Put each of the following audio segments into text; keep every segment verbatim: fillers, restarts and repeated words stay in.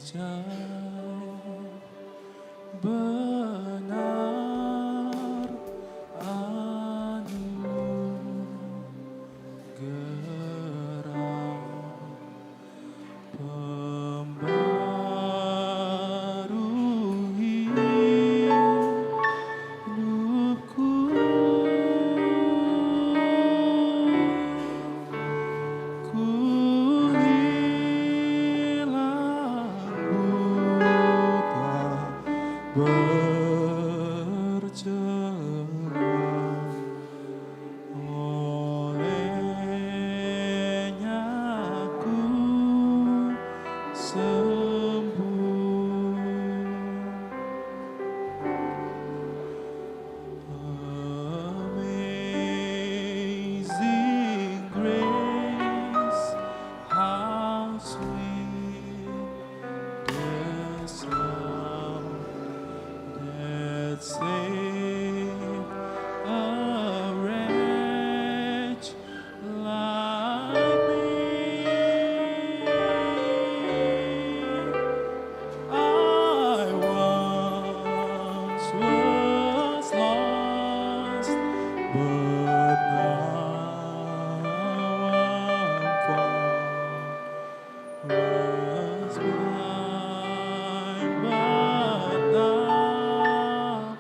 Ajaib benar anugerah pembaru hidupku. Ku hilang buta, bercerah, olehnya ku sembuh. Amazing grace, how sweet the sound that saved a wretch like me. I once was lost, but now I'm found. Was blind, but now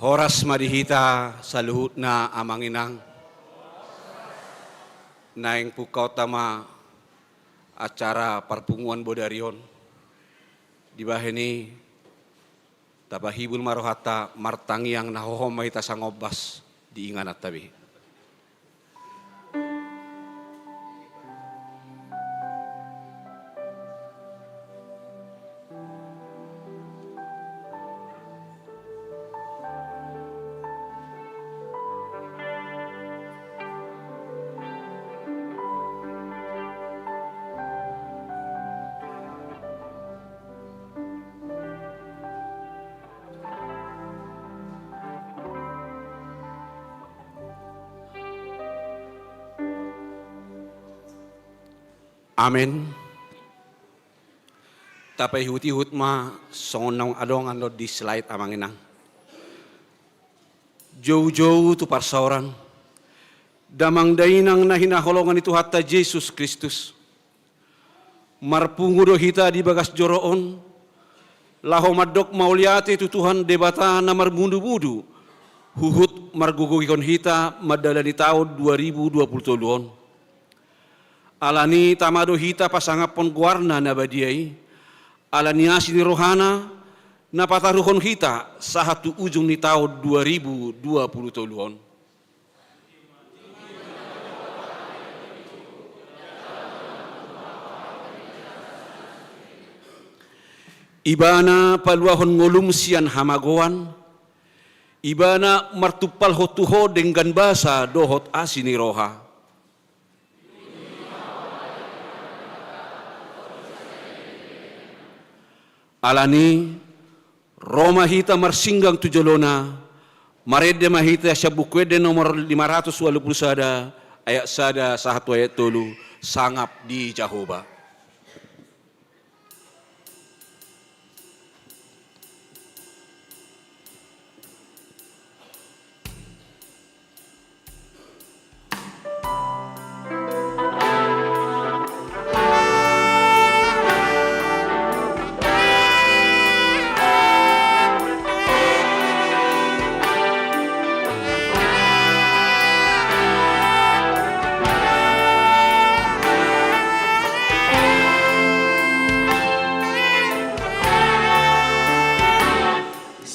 Horas ma di hita saluhutna amang inang. Naeng pungkaonta ma acara parpunguan bodari on. Dibahen i, tapahibul ma rohanta, martangiang na hohom ma hita sangombas di ingananta be. Amen. Tapaihut-ihut ma songon naung adong annon di slide, amang inang. Jou-jou tu parsaoran, damang dainang na hinaholongan ni Tuhanta Jesus Kristus. Marpungu do hita di bagas joro on, laho mandok mauliate tu Tuhan Debata na marmudu-mudu, huhut margogoi hon hita mandalani taon dua ribu dua puluh tolu on. Alani i tama do hita pasangaphon goarna na badia i, alani asi ni rohana, na pataruhon hita sahat tu ujung ni taon dua ribu dua puluh tolu on. Ibana paluahon ngolum sian hamagoan, Ibana martumpalhon tu ho denggan basa dohot asi ni roha. Alani i, ro ma hita marsinggang tu jolona, marende ma hita sian Buku Ende nomor lima ratus ualu pulu sada, ayat sada sahat tu ayat tolu, Sangap di Jahowa.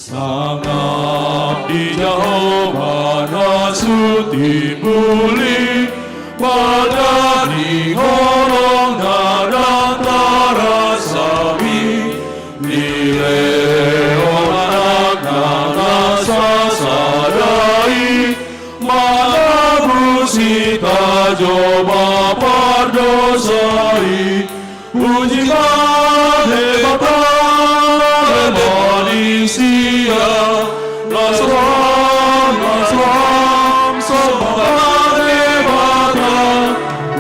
Sangap di Jahowa na sun timbul i, bada ni holong na ndang tarasami, dilehon Anakna na sasada i, manobus hita jolma pardosa i. Puji ma Debata, Debata ni sia, las roham, las roham, somba ma Debata.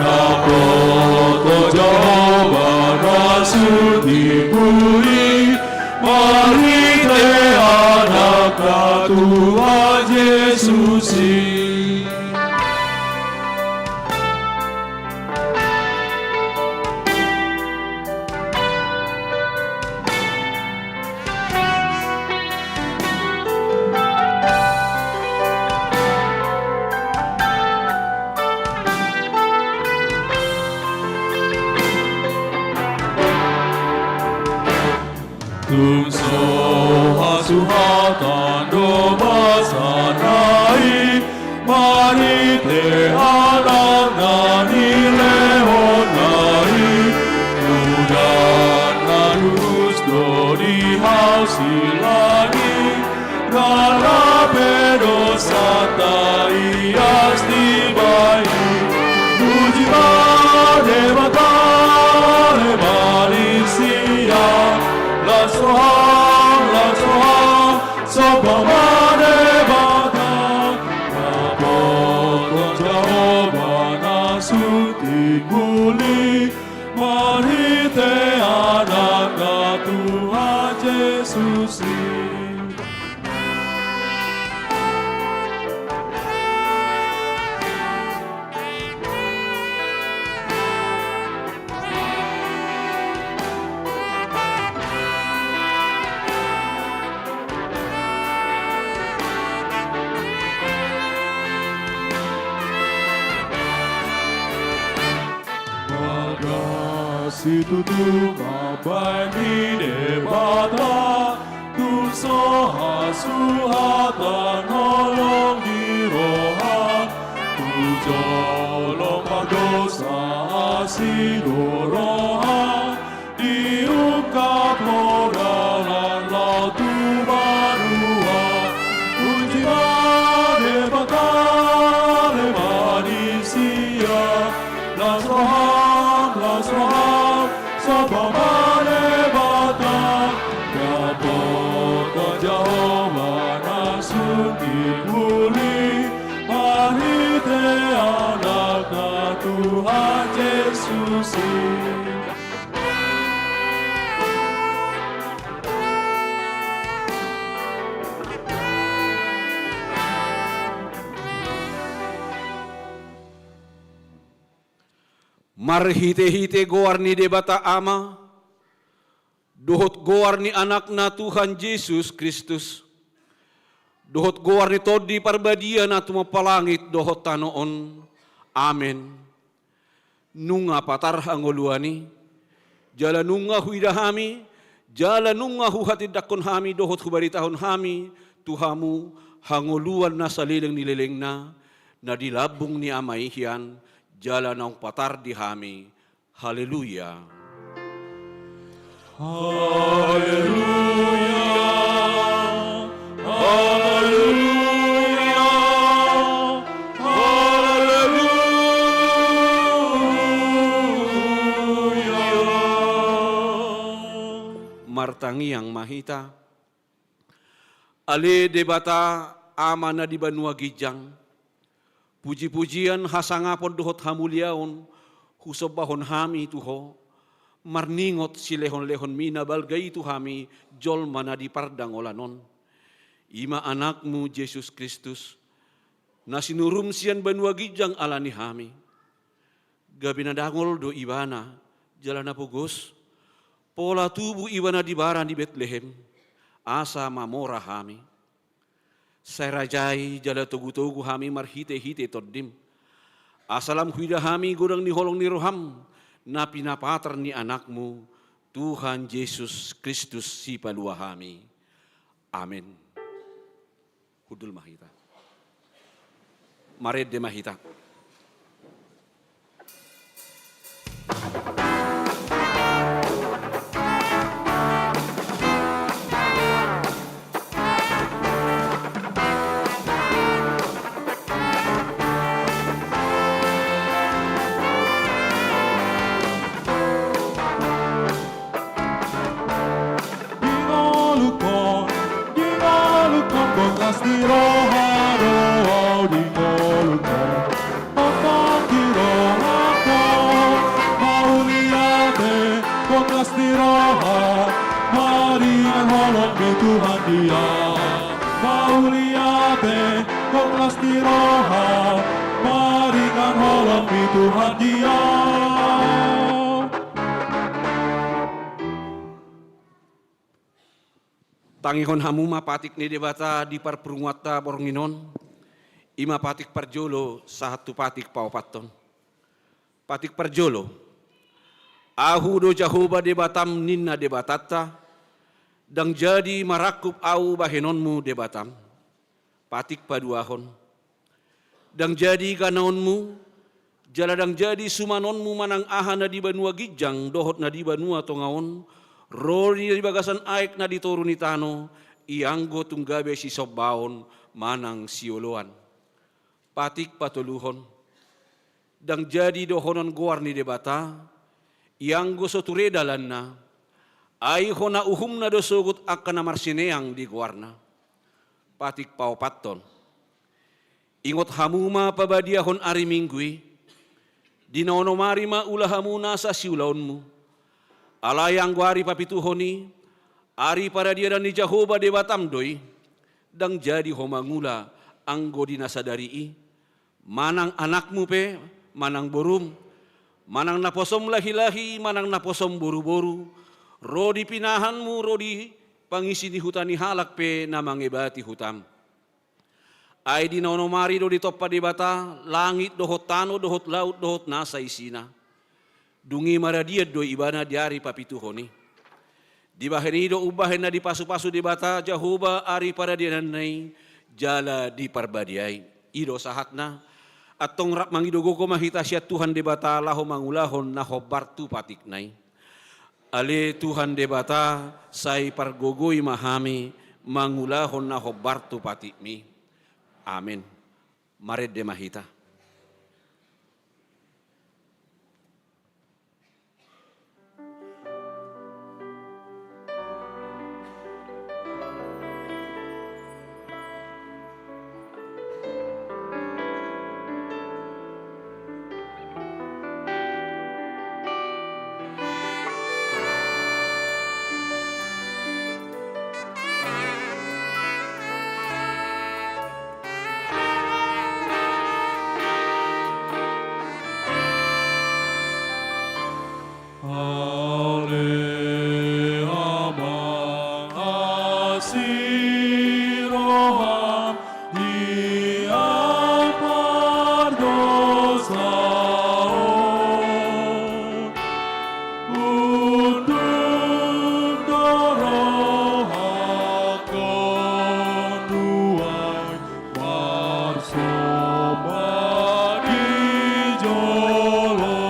Dapothon Jahowa na sun timbul i, marhite Anakna Tuhan Jesus i. Tung so hasuhatan do basana i, marhite Anakna nilehonna i, unang na lurus do di hau silang i, ndang lape dosanta ias dibahen i. Puji ma Debata, Debata ni sia, las roham, las roham, somba ma Debata. Dapothon Jahowa Situtu mambahen ni Debata, tung so hasuhatan holong ni roha, tu jolma pardosa asi do roha, diungkap holan laho tu banua. Puji ma Debata, ale ma disi ia, las roham, las roham, somba ma Debata. Dapotan Jahowa na sungkun uli, marhite Anakna Tuhan Jesus i. Marhitehite goar ni Debata Ama, dohot goar ni Anakna Tuhan Jesus Kristus, dohot goar ni Tondi Parbadia na tumompa langit dohot tano on. Amen. Nunga patar hangoluan i, jala nunga huida hami, jala nunga huhatindanghon hami dohot hubaritahon hami tu hamu hangoluan na saleleng ni lelengna, na di lambung ni Ama i hian, jala naung patar di hami. Haleluya. Haleluya. Haleluya. Haleluya. Martangiang ma hita. Ale Debata, Ama na di banua ginjang, puji-pujian, hasangapon dohot hamuliaon husombahon hami tu Ho, marningot silehon-lehonMi na balga i tu hami jolma na di pardangolan on. I ma Anakmu Jesus Kristus, na sinurun sian banua ginjang ala ni hami. Gabe na dangol do Ibana, jala na pogos, pola tubu Ibana di bara ni Betlehem, asa mamora hami. Sai rajai jala togu-togu hami marhite-hite TondiM, asa lam huida hami godang ni holong ni rohaM, na pinapatar ni Anakmu, Tuhan Jesus Kristus, Sipalua hami. Amen. Hundul ma hita. Marende ma hita. Di ngolungkon, di ngolungkon, gok las ni roha do au di ngolungkon. Gok las ni roha, mauliate, gok las ni roha, maringan holong ni Tuhan di au. Mauliate, gok las ni roha, maringan holong ni Tuhan di au. Tangihon hamu ma patik ni Debata di parpunguanta borngin on, i ma patik parjolo sahat tu patik paopathon. Patik parjolo. Ahu do Jahowa Debatam, ninna Debatanta, ndang jadi marangkup ahu bahenonmu Debatam. Patik paduahon. Ndang jadi ganaonmu, jala ndang jadi sumanonmu manang aha na di banua ginjang dohot na di banua tonga on, ro di bagasan aek na di toru ni tano, ianggo tung gabe sisombaon manang sioloan. Patik patoluhon. Ndang jadi dohonon goar ni Debata, ianggo so ture dalanna, ai hona uhumna do sogot angka na marsineang di goarna. Patik paopathon. Ingot hamu ma pabadiahon ari Minggu i, di na onom ari ma ula hamu nasa siulaonmu. Alai anggo ari papituhon i, ari paradianan ni Jahowa Debatam do i, ndang jadi ho mangula anggo di na sadari i, manang anakmu pe, manang borum, manang naposom lahi-lahi, manang naposom boru-boru, ro di pinahanmu, ro di pangisi ni huta ni halak pe na mangebati hutam. Ai di na onom ari do ditompa Debata langit dohot tano dohot laut dohot nasa isina. Dung i maradian do ibana di ari papituhon i. Dibahen i do umbahen na dipasupasu Debata Jahowa ari paradiananna i jala diparbadiai. I do sahatna, antong rap mangido gogo ma hita sian Tuhan Debata laho mangulahon na hombar tu patikna i. Ale Tuhan Debata, sai pargogoi ma hami mangulahon na hombar tu patikmi. Amen. Marende ma hita. Ale Ama, asi roham di ampar dosa on. Unduk do rohangkon nuaeng marsomba di jolo.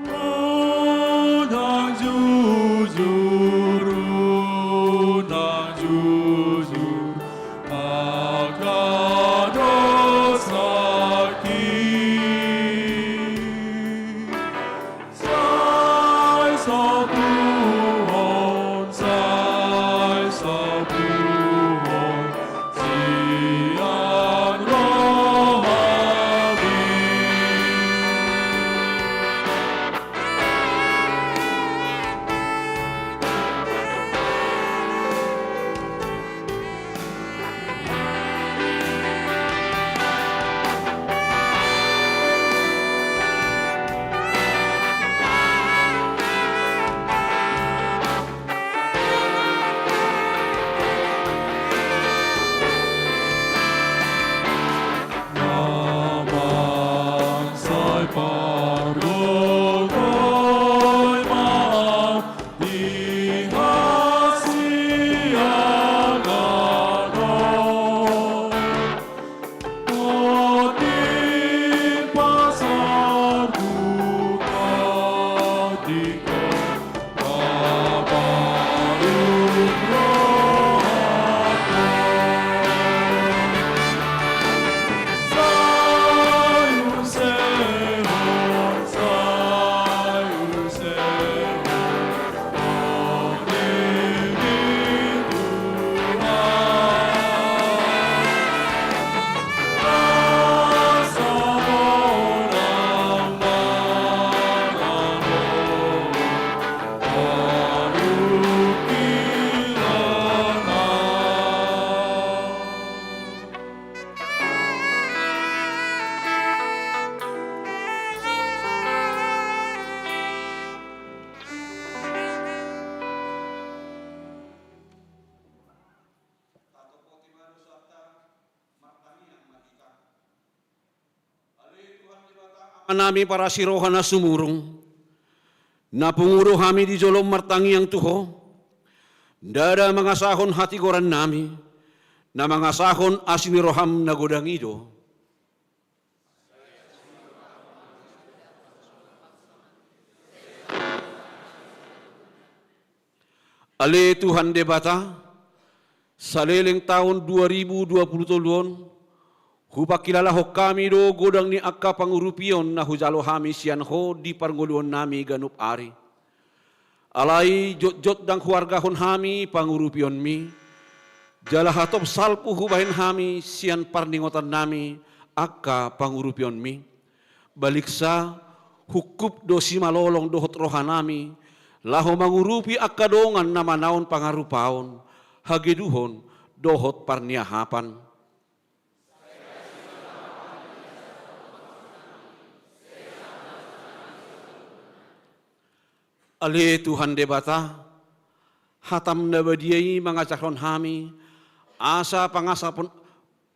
Unang jujur, unang jujur, angka dosangki. Sai sapuhon, sai sapuhon sian rohami. Amang, sai pargogoi ma di hasiangan on. Otik pasar buka di Amanami parasi roha na sumurung, na pungu do hami di jolom martangiang tu Ho, ndada mangasahon hatigorannami, na mangasahon asi ni roham na godang i do. Ale Tuhan Debata, saleleng taon dua ribu dua pulu tolu on, hupangkilalahon hami do godang ni angka pangurupion na hujalo hami sian Ho di parngoluonnami ganup ari. Alai jotjot ndang huargahon hami pangurupionmi, jala hatop salpu hubahen hami sian parningotannami angka pangurupionmi. Baliksa, hungkup do simalolong dohot rohanami, laho mangurupi angka dongan na manaon pangarupaon, hageduhon, dohot parniahapan. Ale Tuhan Debata, hatam na badia i mangajarhon hami, asa pangasapon,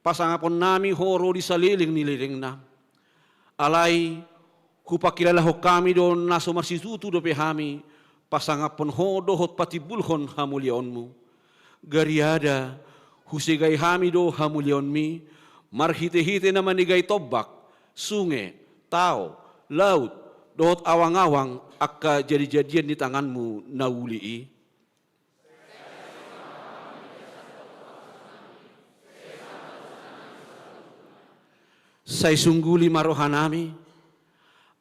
pasangaponnami Ho ro di saleleng ni lelengna. Alai hupangkilalahon hami do na so marsitutu dope hami pasangaphon Ho dohot patimbulhon hamuliaonMu. Gariada husegai hami do hamuliaonMi, marhitehite na manegai tombak, sunge, tao, laut, dohot awangawang angka jadijadian ni tanganMu na uli i. Sai sungguli ma rohanami,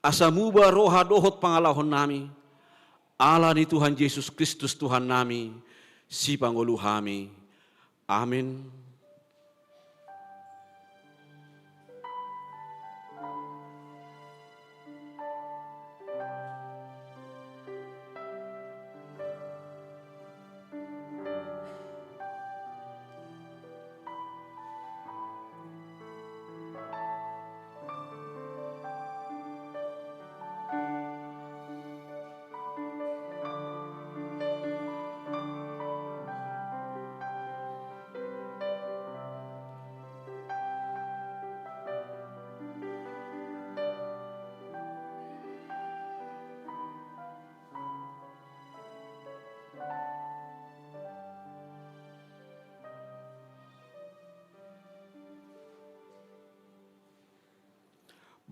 asa muba roha dohot pangalahonnami, ala ni Tuhan Jesus Kristus Tuhannami, Sipangolu hami. Amen.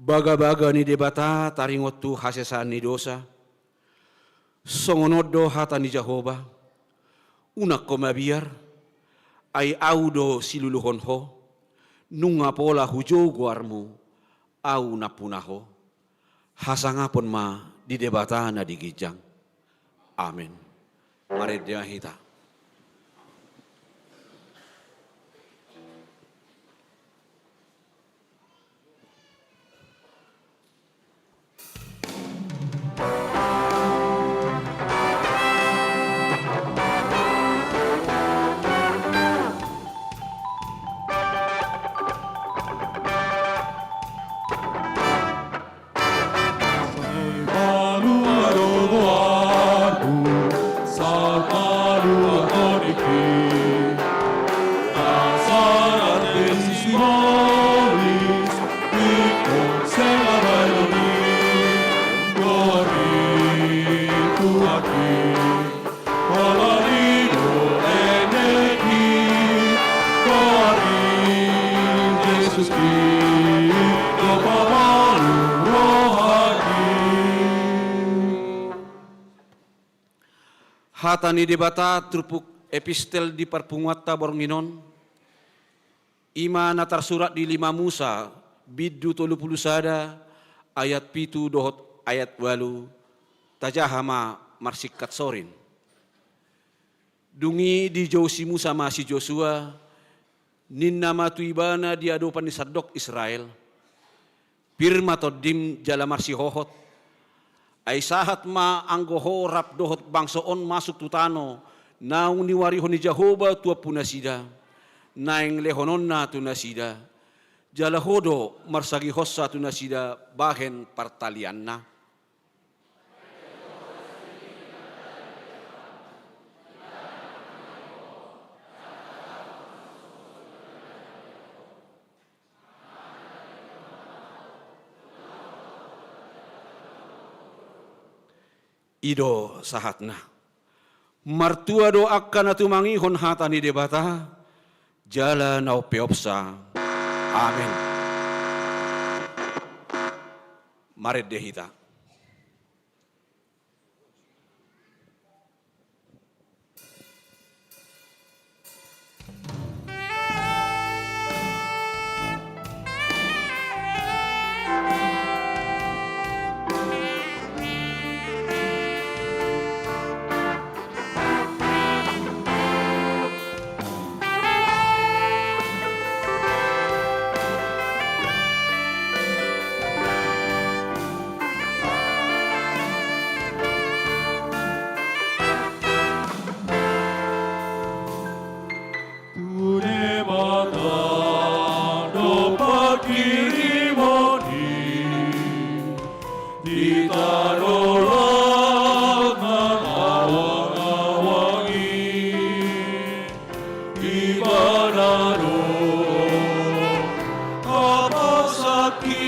Bagabaga ni Debata taringot tu hasesaan ni dosa. Songon on do hata ni Jahowa: Unang ho mabiar, ai Ahu do siluluhon ho, nunga pola hujou goarmu, Ahu nampuna ho. Hasangapon ma di Debata na di ginjang. Amen. Marende ma hita. Sai palua do goarmu, sai palua do ningku. Asa rade sisibolis, ingkon sela bayu ni goarmi tu aki. Holan i do endek i, goar ni Jesus i, do pamalum rohangki. Hata ni Debata turpuk epistel di parpunguanta borngin on, i ma na tarsurat di lima Musa, bindu tolu pulu sada, ayat pitu dohot ayat ualu, tajaha ma marsingkat sorin. Dung i dijou si Musa ma si Josua, ninna ma tu ibana di adopan ni sandok Israel: Pir ma tondim jala marsihohot. Ai sahat ma anggo ho rap dohot bangso on masuk tu tano naung niuarihon ni Jahowa tu ompunasida, naeng lehononna tu nasida. Jala ho do marsagihonsa tu nasida bahen partalianna. I do sahatna. Martua do angka na tumangihon hata ni Debata, jala na umpeopsa. Amen. Marende hita. Tu Debata do pangkirimon i, di tano langlang awang i, Ibana do haposanki.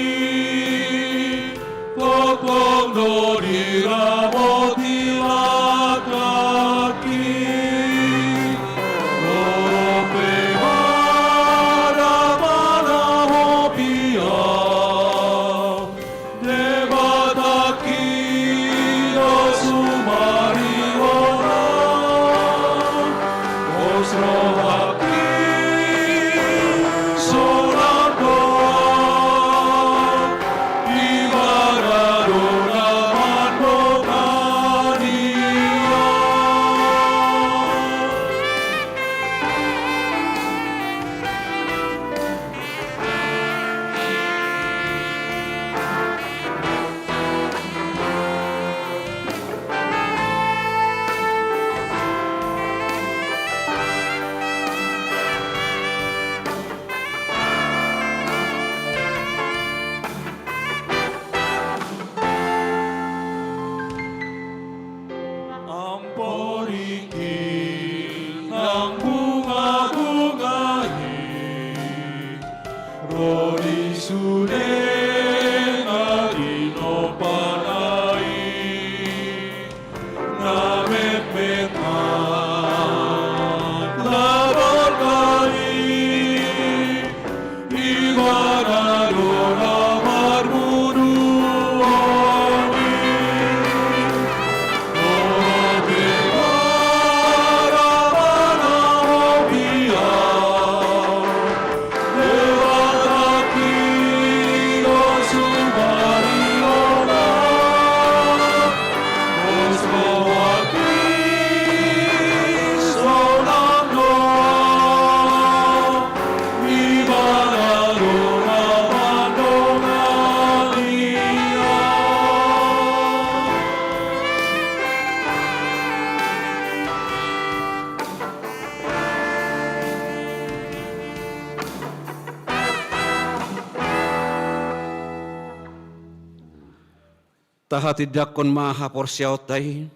Tahatindangkon ma haporseaonta i,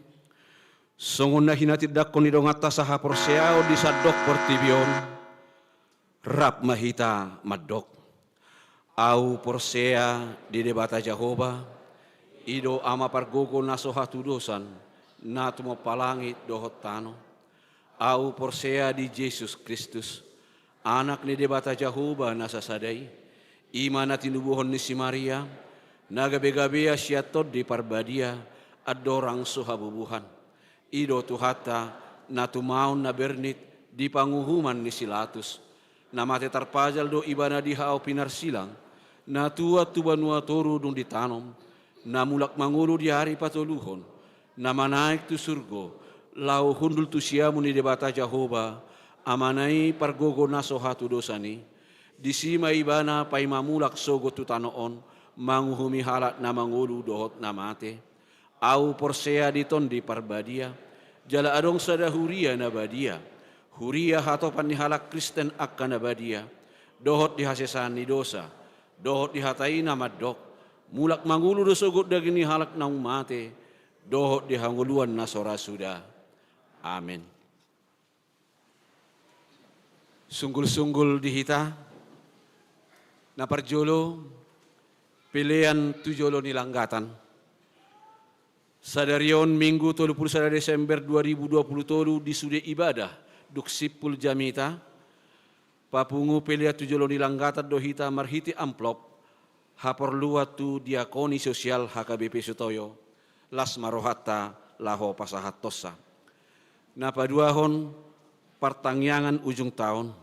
songon na hinatindangkon ni donganta sahaporseaon di sandok portibi on. Rap ma hita mandok. Ahu porsea di Debata Jahowa, i do Ama pargogo na so hatudosan, na tumompa langit dohot tano. Ahu porsea di Jesus Kristus, Anak ni Debata Jahowa na sasada i, i ma na tinubuhon ni si Maria, na gabe-gabea sian Tondi Parbadia, andorang so habubuhan. I do Tuhanta, na tumaon na bernit di panguhuman ni si Latus. Na mate tarpajal do Ibana di hau pinarsilang, na tuat tu banua toru dung ditanom, na mulak mangolu di ari patoluhon, na manaek tu surgo, laho hundul tu siamun ni Debata Jahowa, Amana i pargogo na so hatudosan i. Disi ma Ibana paima mulak sogot tu tano on, manguhumi halak na mangolu dohot na mate. Ahu porsea di Tondi Parbadia, jala adong sada huria na badia, huria hatopan ni halak Kristen angka na badia, dohot di hasesaan ni dosa, dohot di hata i na mandok, mulak mangolu do sogot daging ni halak naung mate, dohot di hangoluan na so ra suda. Amen. Sunggul-sunggul di hita, na parjolo, pelean tu jolo ni langgatan. Sadari on Minggu tolu pulu sada Desember dua ribu dua pulu tolu di sude ibadah, dung simpul jamita, papungu pelean tu jolo ni langgatan do hita marhite amplop, haporluan tu diakoni sosial H K B P Sutoyo, las ma rohanta laho pasahathonsa. Na paduahon, partangiangan ujung taon.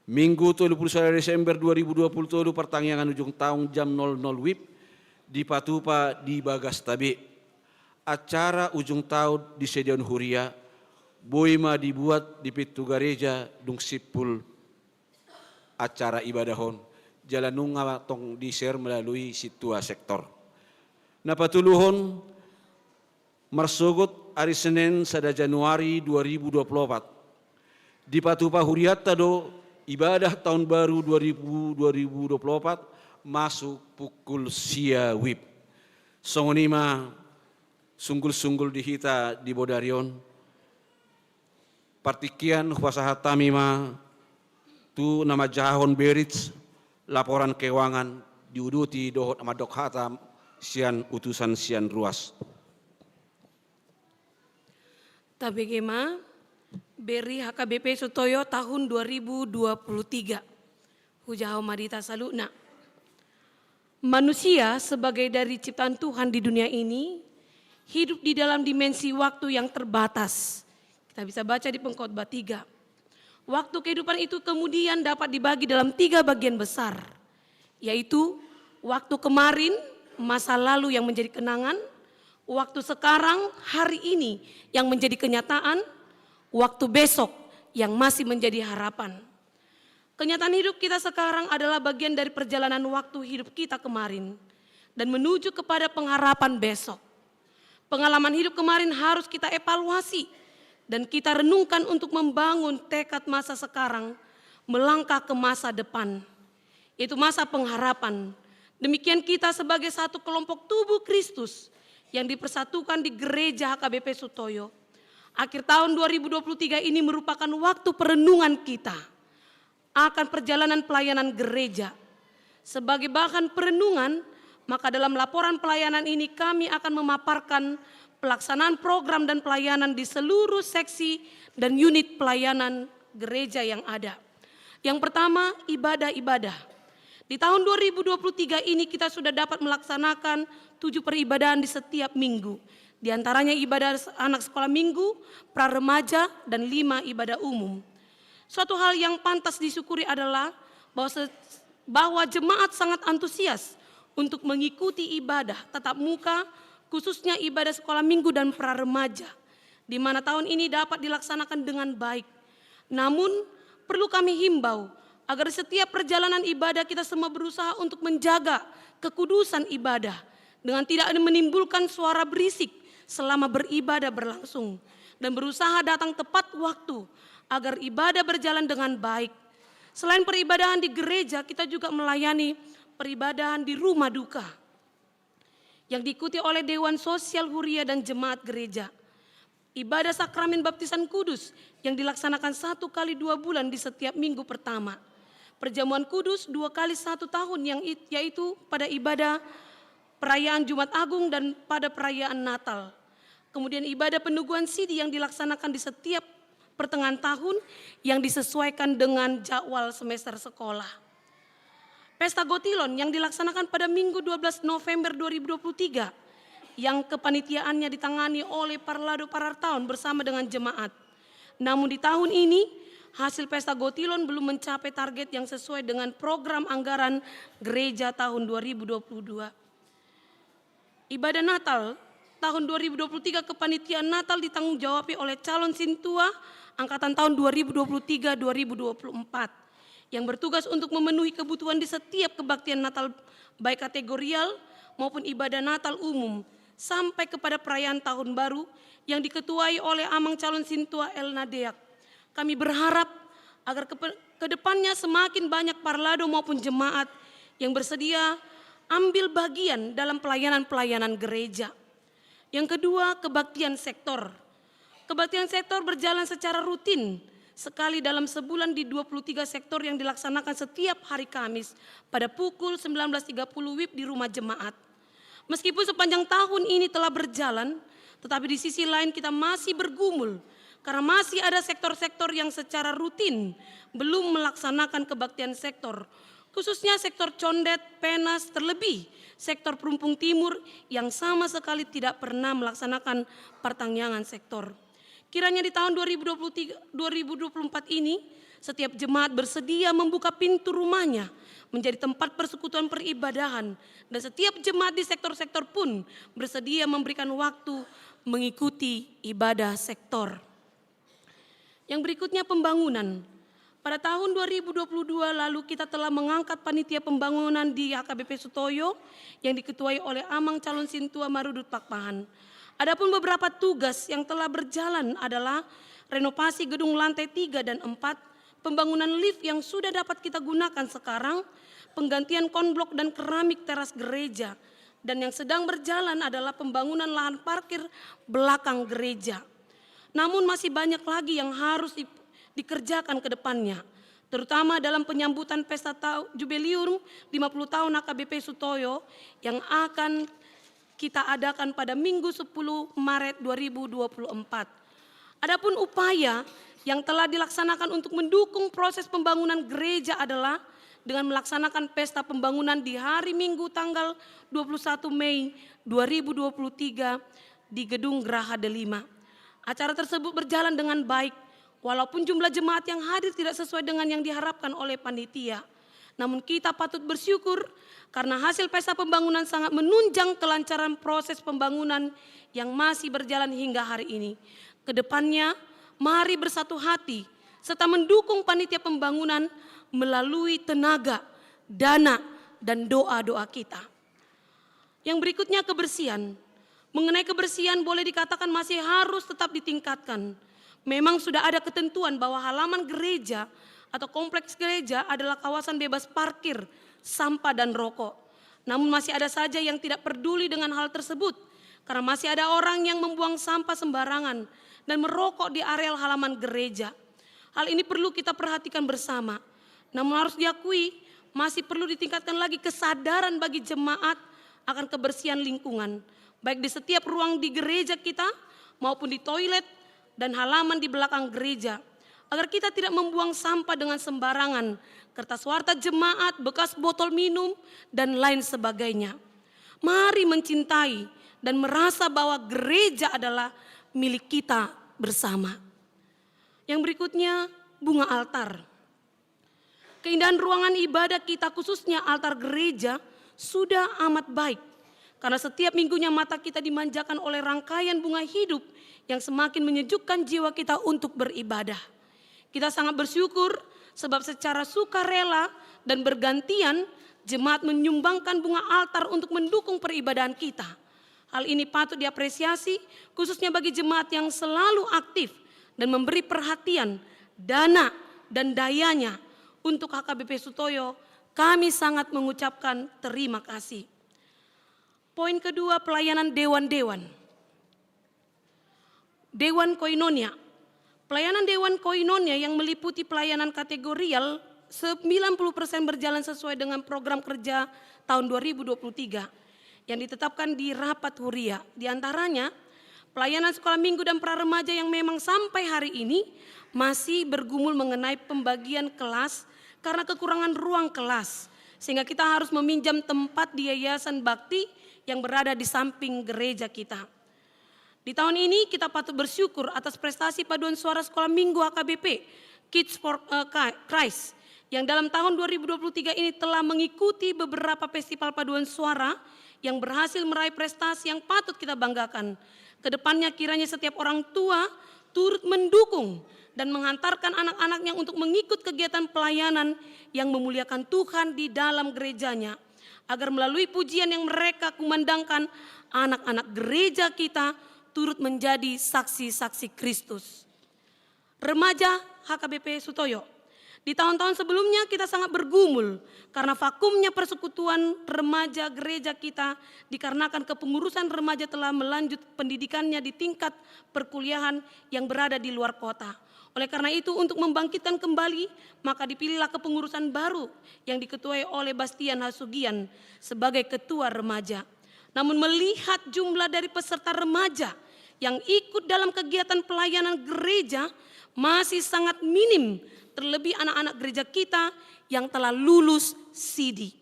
Minggu tolu pulu sada Desember dua ribu dua pulu tolu, partangiangan ujung taon jam nol nol wib, dipatupa di bagasta be. Acara ujung taon di sediaon huria, boi ma dibuat di pintu gareja dung simpul acara ibadah on, jala nunga tong di-share melalui sintua sektor. Na patoluhon, marsogot ari Senen sada Januari dua ribu dua pulu opat. Dipatupa hurianta do ibadah taon baru dua ribu, dua ribu dua pulu opat masuk pukul sia wib. Songon i ma sunggul-sunggul di hita di bodari on. Partingkian hupasahat hami ma tu na manjahahon berits laporan keuangan diuduti dohot na mandok hata sian utusan sian ruas. Tabege ma, beri H K B P Sutoyo tahun dua ribu dua puluh tiga. Hujahahon ma di hita saluhutna. Manusia sebagai dari ciptaan Tuhan di dunia ini hidup di dalam dimensi waktu yang terbatas. Kita bisa baca di Pengkhotbah tiga. Waktu kehidupan itu kemudian dapat dibagi dalam tiga bagian besar, yaitu waktu kemarin, masa lalu yang menjadi kenangan, waktu sekarang, hari ini yang menjadi kenyataan, waktu besok yang masih menjadi harapan. Kenyataan hidup kita sekarang adalah bagian dari perjalanan waktu hidup kita kemarin dan menuju kepada pengharapan besok. Pengalaman hidup kemarin harus kita evaluasi dan kita renungkan untuk membangun tekad masa sekarang, melangkah ke masa depan, yaitu masa pengharapan. Demikian kita sebagai satu kelompok tubuh Kristus yang dipersatukan di Gereja H K B P Sutoyo. Akhir tahun dua ribu dua puluh tiga ini merupakan waktu perenungan kita akan perjalanan pelayanan gereja. Sebagai bahan perenungan, maka dalam laporan pelayanan ini kami akan memaparkan pelaksanaan program dan pelayanan di seluruh seksi dan unit pelayanan gereja yang ada. Yang pertama, ibadah-ibadah. Di tahun dua ribu dua puluh tiga ini kita sudah dapat melaksanakan tujuh peribadahan di setiap minggu. Di antaranya ibadah anak sekolah minggu, pra remaja, dan lima ibadah umum. Suatu hal yang pantas disyukuri adalah bahwa se-, bahwa jemaat sangat antusias untuk mengikuti ibadah tatap muka, khususnya ibadah sekolah minggu dan pra remaja, di mana tahun ini dapat dilaksanakan dengan baik. Namun, perlu kami himbau agar setiap perjalanan ibadah kita semua berusaha untuk menjaga kekudusan ibadah dengan tidak menimbulkan suara berisik selama beribadah berlangsung dan berusaha datang tepat waktu agar ibadah berjalan dengan baik. Selain peribadahan di gereja, kita juga melayani peribadahan di rumah duka. yang diikuti oleh Dewan Sosial Huria dan Jemaat Gereja. Ibadah Sakramen Baptisan Kudus yang dilaksanakan satu kali dua bulan di setiap minggu pertama. Perjamuan Kudus dua kali satu tahun, yang it-, yaitu pada ibadah perayaan Jumat Agung dan pada perayaan Natal. Kemudian ibadah peneguhan sidi yang dilaksanakan di setiap pertengahan tahun yang disesuaikan dengan jadwal semester sekolah. Pesta Gotilon yang dilaksanakan pada Minggu dua belas November dua ribu dua puluh tiga, yang kepanitiaannya ditangani oleh Parlado Parartaon bersama dengan jemaat. Namun di tahun ini, hasil Pesta Gotilon belum mencapai target yang sesuai dengan program anggaran gereja tahun dua ribu dua puluh dua. Ibadah Natal tahun dua ribu dua puluh tiga, kepanitiaan Natal ditanggung jawabi oleh calon sintua angkatan tahun dua ribu dua puluh tiga dua ribu dua puluh empat, yang bertugas untuk memenuhi kebutuhan di setiap kebaktian Natal, baik kategorial maupun ibadah Natal umum, sampai kepada perayaan Tahun Baru yang diketuai oleh Amang Calon Sintua Elna Deak. Kami berharap agar kepe-, ke depannya semakin banyak parlado maupun jemaat yang bersedia ambil bagian dalam pelayanan-pelayanan gereja. Yang kedua, kebaktian sektor. Kebaktian sektor berjalan secara rutin, sekali dalam sebulan di dua puluh tiga sektor yang dilaksanakan setiap hari Kamis pada pukul sembilan belas tiga puluh W I B di rumah jemaat. Meskipun sepanjang tahun ini telah berjalan, tetapi di sisi lain kita masih bergumul karena masih ada sektor-sektor yang secara rutin belum melaksanakan kebaktian sektor, khususnya sektor Condet, Penas, terlebih sektor Perumpung Timur yang sama sekali tidak pernah melaksanakan partangiangan sektor. Kiranya di tahun dua ribu dua puluh tiga, dua ribu dua puluh empat ini, setiap jemaat bersedia membuka pintu rumahnya menjadi tempat persekutuan peribadahan, dan setiap jemaat di sektor-sektor pun bersedia memberikan waktu mengikuti ibadah sektor. Yang berikutnya, pembangunan. Pada tahun dua ribu dua puluh dua lalu, kita telah mengangkat panitia pembangunan di H K B P Sutoyo yang diketuai oleh Amang Calon Sintua Marudut Pakpahan. Adapun beberapa tugas yang telah berjalan adalah renovasi gedung lantai tiga dan empat, pembangunan lift yang sudah dapat kita gunakan sekarang, penggantian konblok dan keramik teras gereja, dan yang sedang berjalan adalah pembangunan lahan parkir belakang gereja. Namun masih banyak lagi yang harus di-, dikerjakan ke depannya, terutama dalam penyambutan pesta tau-, jubileum lima puluh tahun H K B P Sutoyo yang akan kita adakan pada Minggu sepuluh Maret dua ribu dua puluh empat. Adapun upaya yang telah dilaksanakan untuk mendukung proses pembangunan gereja adalah dengan melaksanakan pesta pembangunan di hari Minggu tanggal dua puluh satu Mei dua ribu dua puluh tiga di Gedung Graha Delima. Acara tersebut berjalan dengan baik, walaupun jumlah jemaat yang hadir tidak sesuai dengan yang diharapkan oleh panitia. Namun, kita patut bersyukur karena hasil pesta pembangunan sangat menunjang kelancaran proses pembangunan yang masih berjalan hingga hari ini. Kedepannya, mari bersatu hati serta mendukung panitia pembangunan melalui tenaga, dana, dan doa-doa kita. Yang berikutnya, kebersihan. Mengenai kebersihan, boleh dikatakan masih harus tetap ditingkatkan. Memang sudah ada ketentuan bahwa halaman gereja atau kompleks gereja adalah kawasan bebas parkir, sampah, dan rokok. Namun, masih ada saja yang tidak peduli dengan hal tersebut, karena masih ada orang yang membuang sampah sembarangan dan merokok di areal halaman gereja. Hal ini perlu kita perhatikan bersama. Namun, harus diakui, masih perlu ditingkatkan lagi kesadaran bagi jemaat akan kebersihan lingkungan, baik di setiap ruang di gereja kita maupun di toilet dan halaman di belakang gereja, agar kita tidak membuang sampah dengan sembarangan, kertas warta jemaat, bekas botol minum, dan lain sebagainya. Mari mencintai dan merasa bahwa gereja adalah milik kita bersama. Yang berikutnya, bunga altar. Keindahan ruangan ibadah kita, khususnya altar gereja, sudah amat baik. Karena setiap minggunya mata kita dimanjakan oleh rangkaian bunga hidup yang semakin menyejukkan jiwa kita untuk beribadah. Kita sangat bersyukur sebab secara sukarela dan bergantian jemaat menyumbangkan bunga altar untuk mendukung peribadahan kita. Hal ini patut diapresiasi, khususnya bagi jemaat yang selalu aktif dan memberi perhatian, dana, dan dayanya untuk H K B P Sutoyo. Kami sangat mengucapkan terima kasih. Poin kedua, pelayanan dewan-dewan. Dewan Koinonia. Pelayanan Dewan Koinonia yang meliputi pelayanan kategorial sembilan puluh persen berjalan sesuai dengan program kerja tahun dua ribu dua puluh tiga yang ditetapkan di rapat huria. Di antaranya, pelayanan sekolah minggu dan pra remaja yang memang sampai hari ini masih bergumul mengenai pembagian kelas karena kekurangan ruang kelas, sehingga kita harus meminjam tempat di yayasan bakti yang berada di samping gereja kita. Di tahun ini, kita patut bersyukur atas prestasi paduan suara sekolah minggu H K B P, Kids for, eh, Ka-, Christ, yang dalam tahun dua ribu dua puluh tiga ini telah mengikuti beberapa festival paduan suara yang berhasil meraih prestasi yang patut kita banggakan. Kedepannya, kiranya setiap orang tua turut mendukung dan menghantarkan anak-anaknya untuk mengikut kegiatan pelayanan yang memuliakan Tuhan di dalam gereja-Nya, agar melalui pujian yang mereka kumandangkan, anak-anak gereja kita turut menjadi saksi-saksi Kristus. Remaja H K B P Sutoyo. Di tahun-tahun sebelumnya, kita sangat bergumul karena vakumnya persekutuan remaja gereja kita dikarenakan kepengurusan remaja telah melanjut pendidikannya di tingkat perkuliahan yang berada di luar kota. Oleh karena itu, untuk membangkitkan kembali, maka dipilihlah kepengurusan baru yang diketuai oleh Bastian Hasugian sebagai ketua remaja. Namun, melihat jumlah dari peserta remaja yang ikut dalam kegiatan pelayanan gereja masih sangat minim, terlebih anak-anak gereja kita yang telah lulus sidi.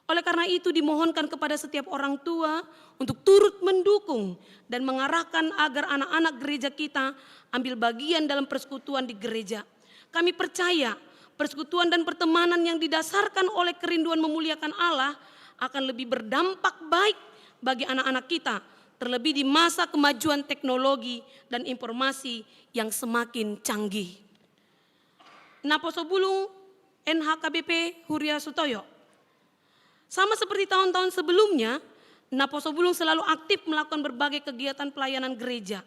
Oleh karena itu, dimohonkan kepada setiap orang tua untuk turut mendukung dan mengarahkan agar anak-anak gereja kita ambil bagian dalam persekutuan di gereja. Kami percaya, persekutuan dan pertemanan yang didasarkan oleh kerinduan memuliakan Allah akan lebih berdampak baik bagi anak-anak kita, terlebih di masa kemajuan teknologi dan informasi yang semakin canggih. Naposobulung N H K B P Huria Sutoyo. Sama seperti tahun-tahun sebelumnya, Naposobulung selalu aktif melakukan berbagai kegiatan pelayanan gereja.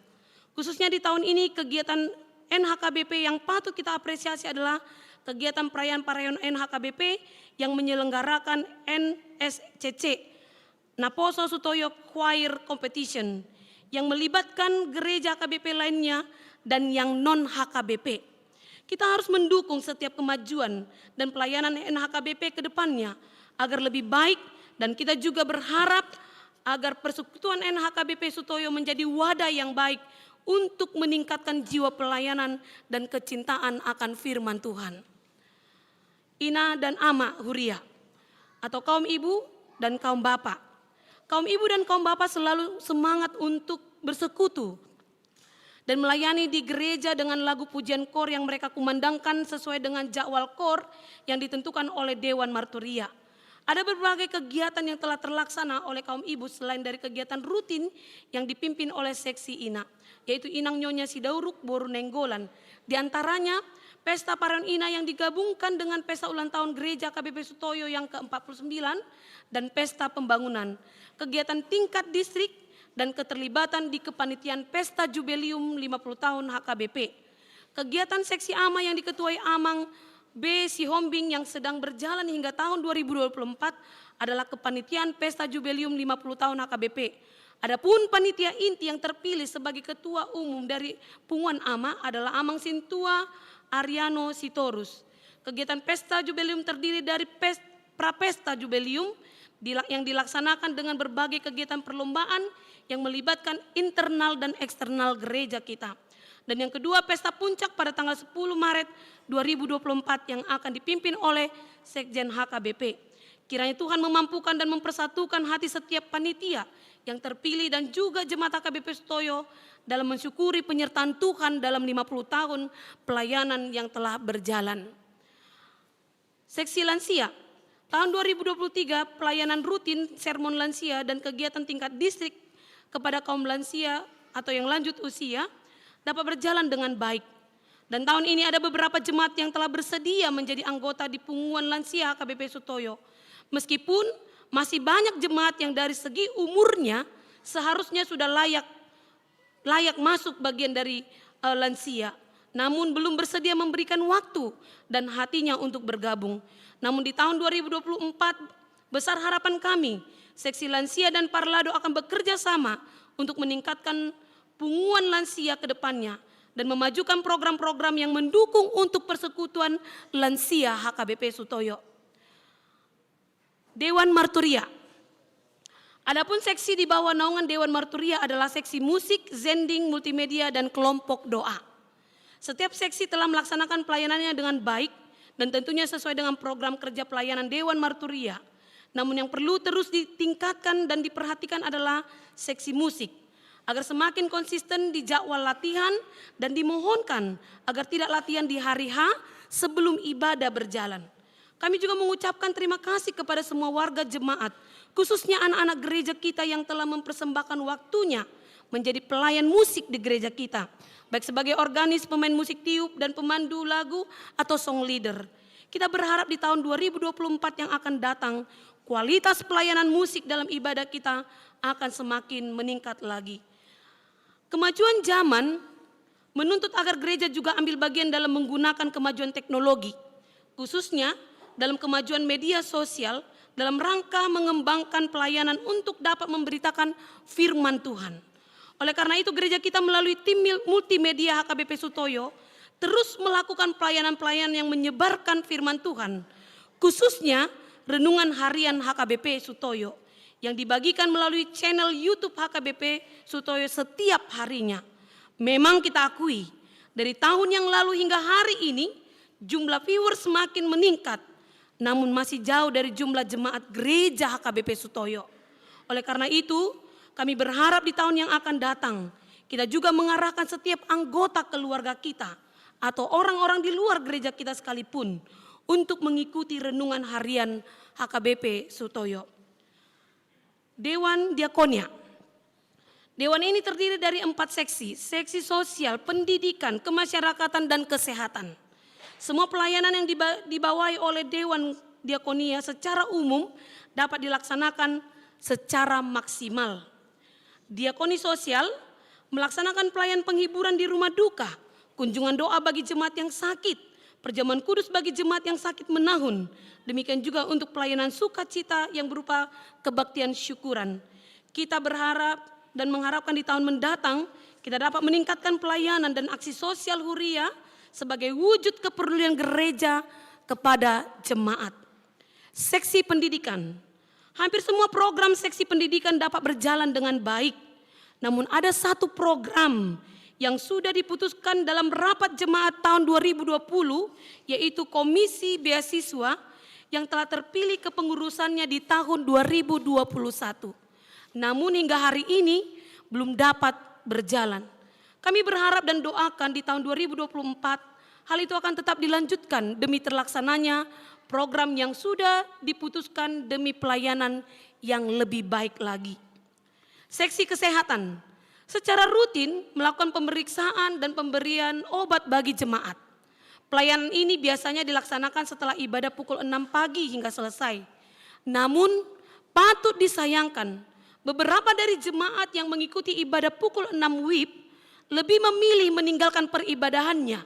Khususnya di tahun ini, kegiatan N H K B P yang patut kita apresiasi adalah kegiatan perayaan-perayaan N H K B P yang menyelenggarakan N S C C, Naposo Sutoyo Choir Competition, yang melibatkan gereja H K B P lainnya dan yang non H K B P. Kita harus mendukung setiap kemajuan dan pelayanan N H K B P ke depannya agar lebih baik, dan kita juga berharap agar persekutuan N H K B P Sutoyo menjadi wadah yang baik untuk meningkatkan jiwa pelayanan dan kecintaan akan firman Tuhan. Ina dan ama huria, atau kaum ibu dan kaum bapa. Kaum ibu dan kaum bapa selalu semangat untuk bersekutu dan melayani di gereja dengan lagu pujian koor yang mereka kumandangkan sesuai dengan jadwal koor yang ditentukan oleh Dewan Marturia. Ada berbagai kegiatan yang telah terlaksana oleh kaum ibu selain dari kegiatan rutin yang dipimpin oleh seksi ina, yaitu Inang Nyonya Sidauruk boru Nainggolan. Di antaranya, pesta Pareon Ina yang digabungkan dengan pesta ulang tahun Gereja H K B P Sutoyo yang ke empat puluh sembilan dan pesta pembangunan. Kegiatan tingkat distrik dan keterlibatan di kepanitiaan Pesta Jubelium lima puluh tahun H K B P. Kegiatan seksi ama yang diketuai Amang B Sihombing yang sedang berjalan hingga tahun dua ribu dua puluh empat adalah kepanitiaan Pesta Jubelium lima puluh tahun H K B P. Adapun panitia inti yang terpilih sebagai ketua umum dari punguan ama adalah Amang Sintua Ariano Sitorus. Kegiatan Pesta Jubelium terdiri dari pes-, Prapesta Jubelium dila-, yang dilaksanakan dengan berbagai kegiatan perlombaan yang melibatkan internal dan eksternal gereja kita. Dan yang kedua, pesta puncak pada tanggal sepuluh Maret dua ribu dua puluh empat yang akan dipimpin oleh Sekjen H K B P. Kiranya Tuhan memampukan dan mempersatukan hati setiap panitia yang terpilih dan juga jemaat H K B P Sutoyo dalam mensyukuri penyertaan Tuhan dalam lima puluh tahun pelayanan yang telah berjalan. Seksi lansia. Tahun dua ribu dua puluh tiga, pelayanan rutin sermon lansia dan kegiatan tingkat distrik kepada kaum lansia atau yang lanjut usia dapat berjalan dengan baik. Dan tahun ini ada beberapa jemaat yang telah bersedia menjadi anggota di punguan lansia H K B P Sutoyo. Meskipun masih banyak jemaat yang dari segi umurnya seharusnya sudah layak layak masuk bagian dari, eh, lansia, namun belum bersedia memberikan waktu dan hatinya untuk bergabung. Namun di tahun dua ribu dua puluh empat, besar harapan kami Seksi lansia dan parlado akan bekerja sama untuk meningkatkan punguan lansia ke depannya dan memajukan program-program yang mendukung untuk persekutuan lansia H K B P Sutoyo. Dewan Marturia. Adapun seksi di bawah naungan Dewan Marturia adalah seksi musik, zending, multimedia, dan kelompok doa. Setiap seksi telah melaksanakan pelayanannya dengan baik dan tentunya sesuai dengan program kerja pelayanan Dewan Marturia. Namun yang perlu terus ditingkatkan dan diperhatikan adalah seksi musik, agar semakin konsisten di jadwal latihan dan dimohonkan agar tidak latihan di hari H sebelum ibadah berjalan. Kami juga mengucapkan terima kasih kepada semua warga jemaat, khususnya anak-anak gereja kita yang telah mempersembahkan waktunya menjadi pelayan musik di gereja kita, baik sebagai organis, pemain musik tiup, dan pemandu lagu atau song leader. Kita berharap di tahun dua ribu dua puluh empat yang akan datang, kualitas pelayanan musik dalam ibadah kita akan semakin meningkat lagi. Kemajuan zaman menuntut agar gereja juga ambil bagian dalam menggunakan kemajuan teknologi, khususnya dalam kemajuan media sosial, dalam rangka mengembangkan pelayanan untuk dapat memberitakan firman Tuhan. Oleh karena itu, gereja kita melalui tim mil-, multimedia H K B P Sutoyo terus melakukan pelayanan-pelayanan yang menyebarkan firman Tuhan, khususnya renungan harian H K B P Sutoyo yang dibagikan melalui channel YouTube H K B P Sutoyo setiap harinya. Memang kita akui, dari tahun yang lalu hingga hari ini, jumlah viewer semakin meningkat, namun masih jauh dari jumlah jemaat gereja H K B P Sutoyo. Oleh karena itu, kami berharap di tahun yang akan datang, kita juga mengarahkan setiap anggota keluarga kita atau orang-orang di luar gereja kita sekalipun untuk mengikuti renungan harian H K B P Sutoyo. Dewan Diakonia. Dewan ini terdiri dari empat seksi, seksi sosial, pendidikan, kemasyarakatan, dan kesehatan. Semua pelayanan yang diba-, dibawahi oleh Dewan Diakonia secara umum dapat dilaksanakan secara maksimal. Diakoni sosial melaksanakan pelayanan penghiburan di rumah duka, kunjungan doa bagi jemaat yang sakit, perjamuan kudus bagi jemaat yang sakit menahun, demikian juga untuk pelayanan sukacita yang berupa kebaktian syukuran. Kita berharap dan mengharapkan di tahun mendatang kita dapat meningkatkan pelayanan dan aksi sosial huria sebagai wujud kepedulian gereja kepada jemaat. Seksi pendidikan. Hampir semua program seksi pendidikan dapat berjalan dengan baik. Namun ada satu program yang sudah diputuskan dalam rapat jemaat tahun dua ribu dua puluh, yaitu Komisi Beasiswa yang telah terpilih kepengurusannya di tahun dua ribu dua puluh satu. Namun hingga hari ini belum dapat berjalan. Kami berharap dan doakan di tahun dua ribu dua puluh empat, hal itu akan tetap dilanjutkan demi terlaksananya program yang sudah diputuskan demi pelayanan yang lebih baik lagi. Seksi kesehatan secara rutin melakukan pemeriksaan dan pemberian obat bagi jemaat. Pelayanan ini biasanya dilaksanakan setelah ibadah pukul enam pagi hingga selesai. Namun, patut disayangkan, beberapa dari jemaat yang mengikuti ibadah pukul enam wib lebih memilih meninggalkan peribadahannya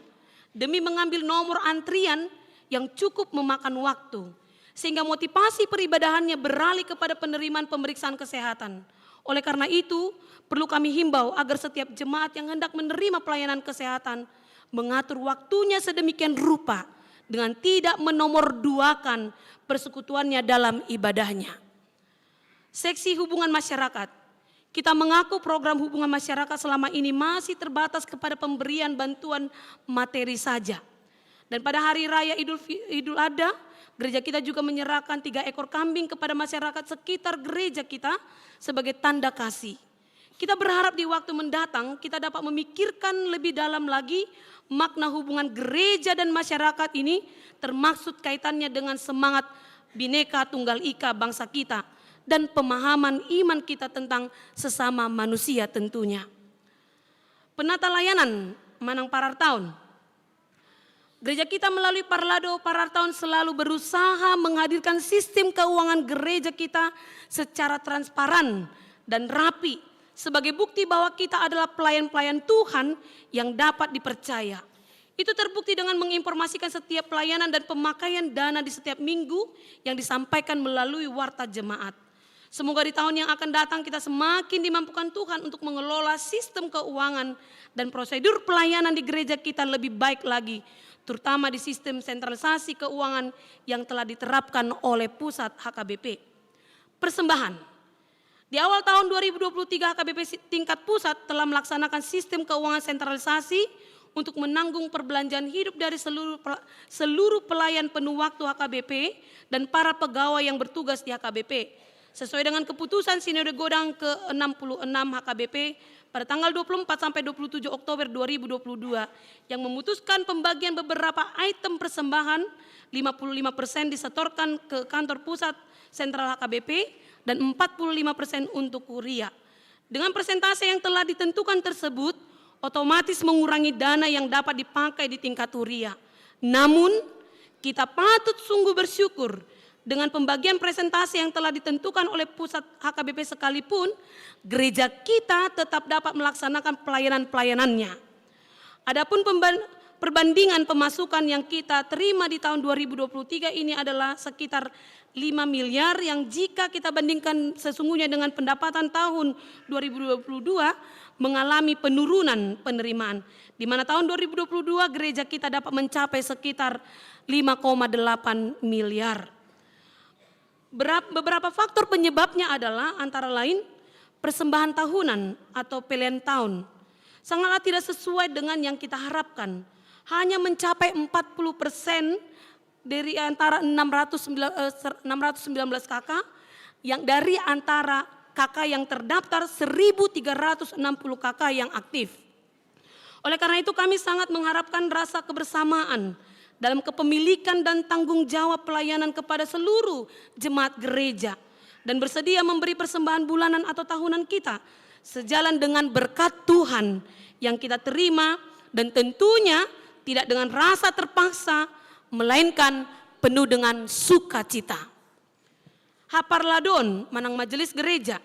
demi mengambil nomor antrian yang cukup memakan waktu, sehingga motivasi peribadahannya beralih kepada penerimaan pemeriksaan kesehatan. Oleh karena itu, perlu kami himbau agar setiap jemaat yang hendak menerima pelayanan kesehatan mengatur waktunya sedemikian rupa dengan tidak menomorduakan persekutuannya dalam ibadahnya. Seksi hubungan masyarakat. Kita mengaku program hubungan masyarakat selama ini masih terbatas kepada pemberian bantuan materi saja. Dan pada hari raya Idul Fi-, Idul Adha, gereja kita juga menyerahkan tiga ekor kambing kepada masyarakat sekitar gereja kita sebagai tanda kasih. Kita berharap di waktu mendatang kita dapat memikirkan lebih dalam lagi makna hubungan gereja dan masyarakat ini, termaksud kaitannya dengan semangat Bhinneka Tunggal Ika bangsa kita dan pemahaman iman kita tentang sesama manusia tentunya. Penata layanan manang parartaon. Gereja kita melalui Parlado Parartaon selalu berusaha menghadirkan sistem keuangan gereja kita secara transparan dan rapi sebagai bukti bahwa kita adalah pelayan-pelayan Tuhan yang dapat dipercaya. Itu terbukti dengan menginformasikan setiap pelayanan dan pemakaian dana di setiap minggu yang disampaikan melalui warta jemaat. Semoga di tahun yang akan datang kita semakin dimampukan Tuhan untuk mengelola sistem keuangan dan prosedur pelayanan di gereja kita lebih baik lagi, terutama di sistem sentralisasi keuangan yang telah diterapkan oleh pusat H K B P. Persembahan. Di awal tahun dua ribu dua puluh tiga, H K B P si-, tingkat pusat telah melaksanakan sistem keuangan sentralisasi untuk menanggung perbelanjaan hidup dari seluruh pel-, seluruh pelayan penuh waktu H K B P dan para pegawai yang bertugas di H K B P. Sesuai dengan keputusan Sinode Godang ke enam puluh enam H K B P pada tanggal dua puluh empat sampai dua puluh tujuh Oktober dua ribu dua puluh dua, yang memutuskan pembagian beberapa item persembahan, lima puluh lima persen disetorkan ke kantor pusat sentral H K B P dan empat puluh lima persen untuk kuria. Dengan persentase yang telah ditentukan tersebut, otomatis mengurangi dana yang dapat dipakai di tingkat huria. Namun, kita patut sungguh bersyukur, dengan pembagian persentase yang telah ditentukan oleh pusat H K B P sekalipun, gereja kita tetap dapat melaksanakan pelayanan-pelayanannya. Adapun pemban-, perbandingan pemasukan yang kita terima di tahun dua ribu dua puluh tiga ini adalah sekitar lima miliar, yang jika kita bandingkan sesungguhnya dengan pendapatan tahun dua ribu dua puluh dua, mengalami penurunan penerimaan, di mana tahun dua ribu dua puluh dua gereja kita dapat mencapai sekitar lima koma delapan miliar. Berap-, beberapa faktor penyebabnya adalah antara lain persembahan tahunan atau pelean taon. Sangatlah tidak sesuai dengan yang kita harapkan. Hanya mencapai empat puluh persen dari antara enam ratus sembilan, eh, ser-, enam ratus sembilan belas K K, yang dari antara K K yang terdaftar seribu tiga ratus enam puluh K K yang aktif. Oleh karena itu, kami sangat mengharapkan rasa kebersamaan dalam kepemilikan dan tanggung jawab pelayanan kepada seluruh jemaat gereja dan bersedia memberi persembahan bulanan atau tahunan kita sejalan dengan berkat Tuhan yang kita terima, dan tentunya tidak dengan rasa terpaksa, melainkan penuh dengan sukacita. Haparladoon manang majelis gereja.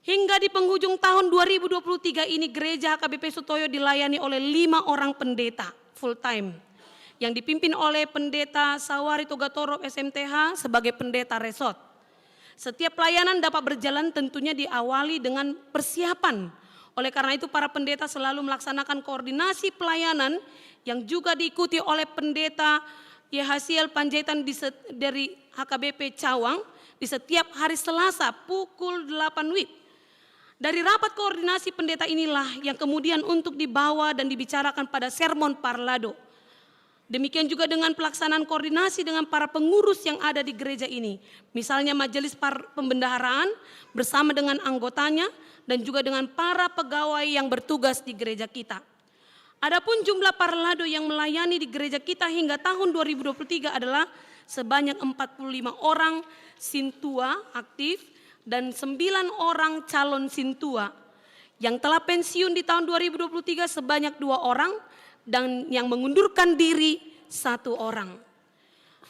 Hingga di penghujung tahun dua ribu dua puluh tiga ini, gereja H K B P Sutoyo dilayani oleh lima orang pendeta full time yang dipimpin oleh Pendeta Sawari Togatorop, S M T H, sebagai pendeta resort. Setiap pelayanan dapat berjalan tentunya diawali dengan persiapan. Oleh karena itu, para pendeta selalu melaksanakan koordinasi pelayanan yang juga diikuti oleh Pendeta Yehasiel Panjaitan di set-, dari H K B P Cawang di setiap hari Selasa pukul delapan W I B. Dari rapat koordinasi pendeta inilah yang kemudian untuk dibawa dan dibicarakan pada sermon parlado. Demikian juga dengan pelaksanaan koordinasi dengan para pengurus yang ada di gereja ini, misalnya majelis par-, pembendaharaan bersama dengan anggotanya dan juga dengan para pegawai yang bertugas di gereja kita. Adapun jumlah parlado yang melayani di gereja kita hingga tahun dua ribu dua puluh tiga adalah sebanyak empat puluh lima orang sintua aktif dan sembilan orang calon sintua. Yang telah pensiun di tahun dua ribu dua puluh tiga sebanyak dua orang dan yang mengundurkan diri satu orang.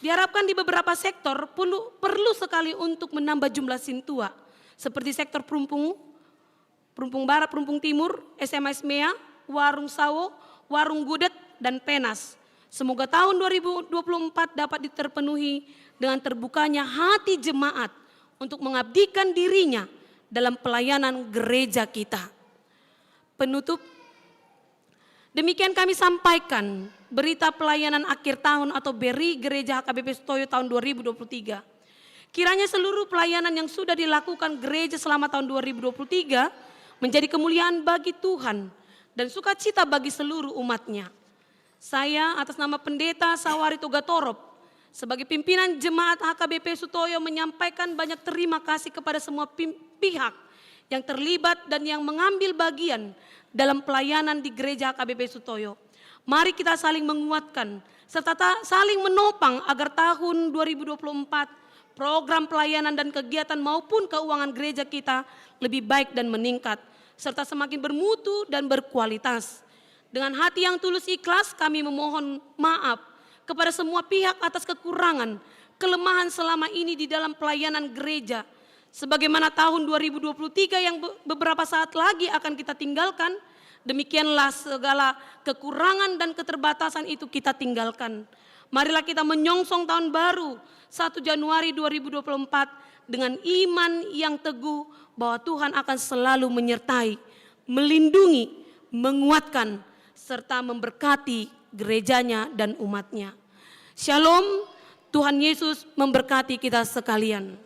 Diharapkan di beberapa sektor perlu, perlu sekali untuk menambah jumlah sintua, seperti sektor Perumpung, Perumpung Barat, Perumpung Timur, S M A Ismea, Warung Sawo, Warung Gudeg, dan Penas. Semoga tahun dua ribu dua puluh empat dapat diterpenuhi dengan terbukanya hati jemaat untuk mengabdikan dirinya dalam pelayanan gereja kita. Penutup, demikian kami sampaikan berita pelayanan akhir tahun atau beri Gereja H K B P Sutoyo tahun dua ribu dua puluh tiga. Kiranya seluruh pelayanan yang sudah dilakukan gereja selama tahun dua ribu dua puluh tiga menjadi kemuliaan bagi Tuhan dan sukacita bagi seluruh umat-Nya. Saya, atas nama Pendeta Sawari Togatorop, sebagai pimpinan Jemaat H K B P Sutoyo, menyampaikan banyak terima kasih kepada semua pim-, pihak yang terlibat dan yang mengambil bagian dalam pelayanan di Gereja H K B P Sutoyo. Mari kita saling menguatkan serta ta-, saling menopang agar tahun dua ribu dua puluh empat program pelayanan dan kegiatan maupun keuangan gereja kita lebih baik dan meningkat, serta semakin bermutu dan berkualitas. Dengan hati yang tulus ikhlas, kami memohon maaf kepada semua pihak atas kekurangan, kelemahan selama ini di dalam pelayanan gereja. Sebagaimana tahun dua ribu dua puluh tiga yang be-, beberapa saat lagi akan kita tinggalkan, demikianlah segala kekurangan dan keterbatasan itu kita tinggalkan. Marilah kita menyongsong tahun baru satu Januari dua ribu dua puluh empat dengan iman yang teguh bahwa Tuhan akan selalu menyertai, melindungi, menguatkan, serta memberkati gereja-Nya dan umat-Nya. Shalom, Tuhan Yesus memberkati kita sekalian.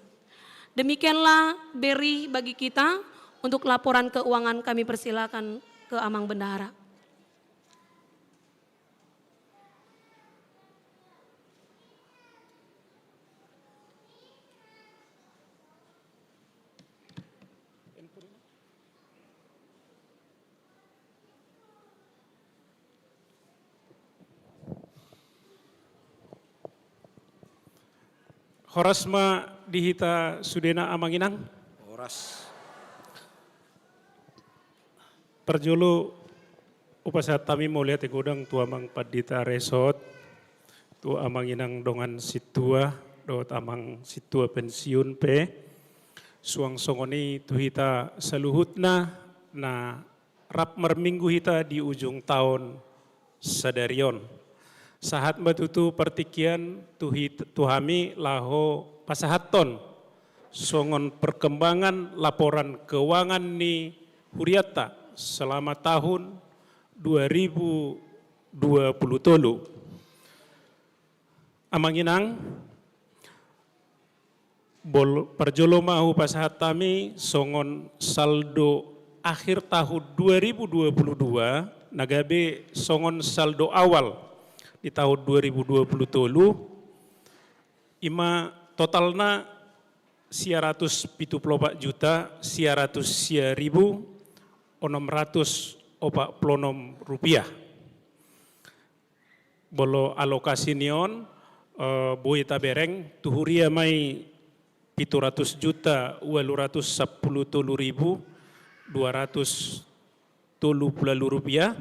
Demikianlah beri bagi kita. Untuk laporan keuangan kami persilakan ke Amang Bendahara. Horas ma di hita sudena, Amang Inang. Horas. Parjolo, hupasahat hami mauliate godang tu Amang Pandita Resort, tu Amang Inang dongan sintua, dohot Amang sintua pensiun pe. Suang songon i tu hita saluhutna na rap marminggu hita di ujung taon sadari on. Sahat ma tutu partingkian tu hit-, tu hami laho pasahathon songon perkembangan laporan keuangan ni hurianta selama tahun dua ribu dua puluh tolu. Amang Inang, bol-, parjolo ma hupasahat hami songon saldo akhir tahun dua ribu dua puluh dua, na gabe songon saldo awal di tahun dua ribu dua puluh tolu, i ma totalna sia ratus pitu pulu opat juta sia ratus sia ribu onom ratus opat pulu onom rupiah. Molo alokasi ni on, eh, boi tabereng, tu huria ma i pitu ratus juta ualu ratus sampulu tolu ribu dua ratus tolu pulu ualu rupiah,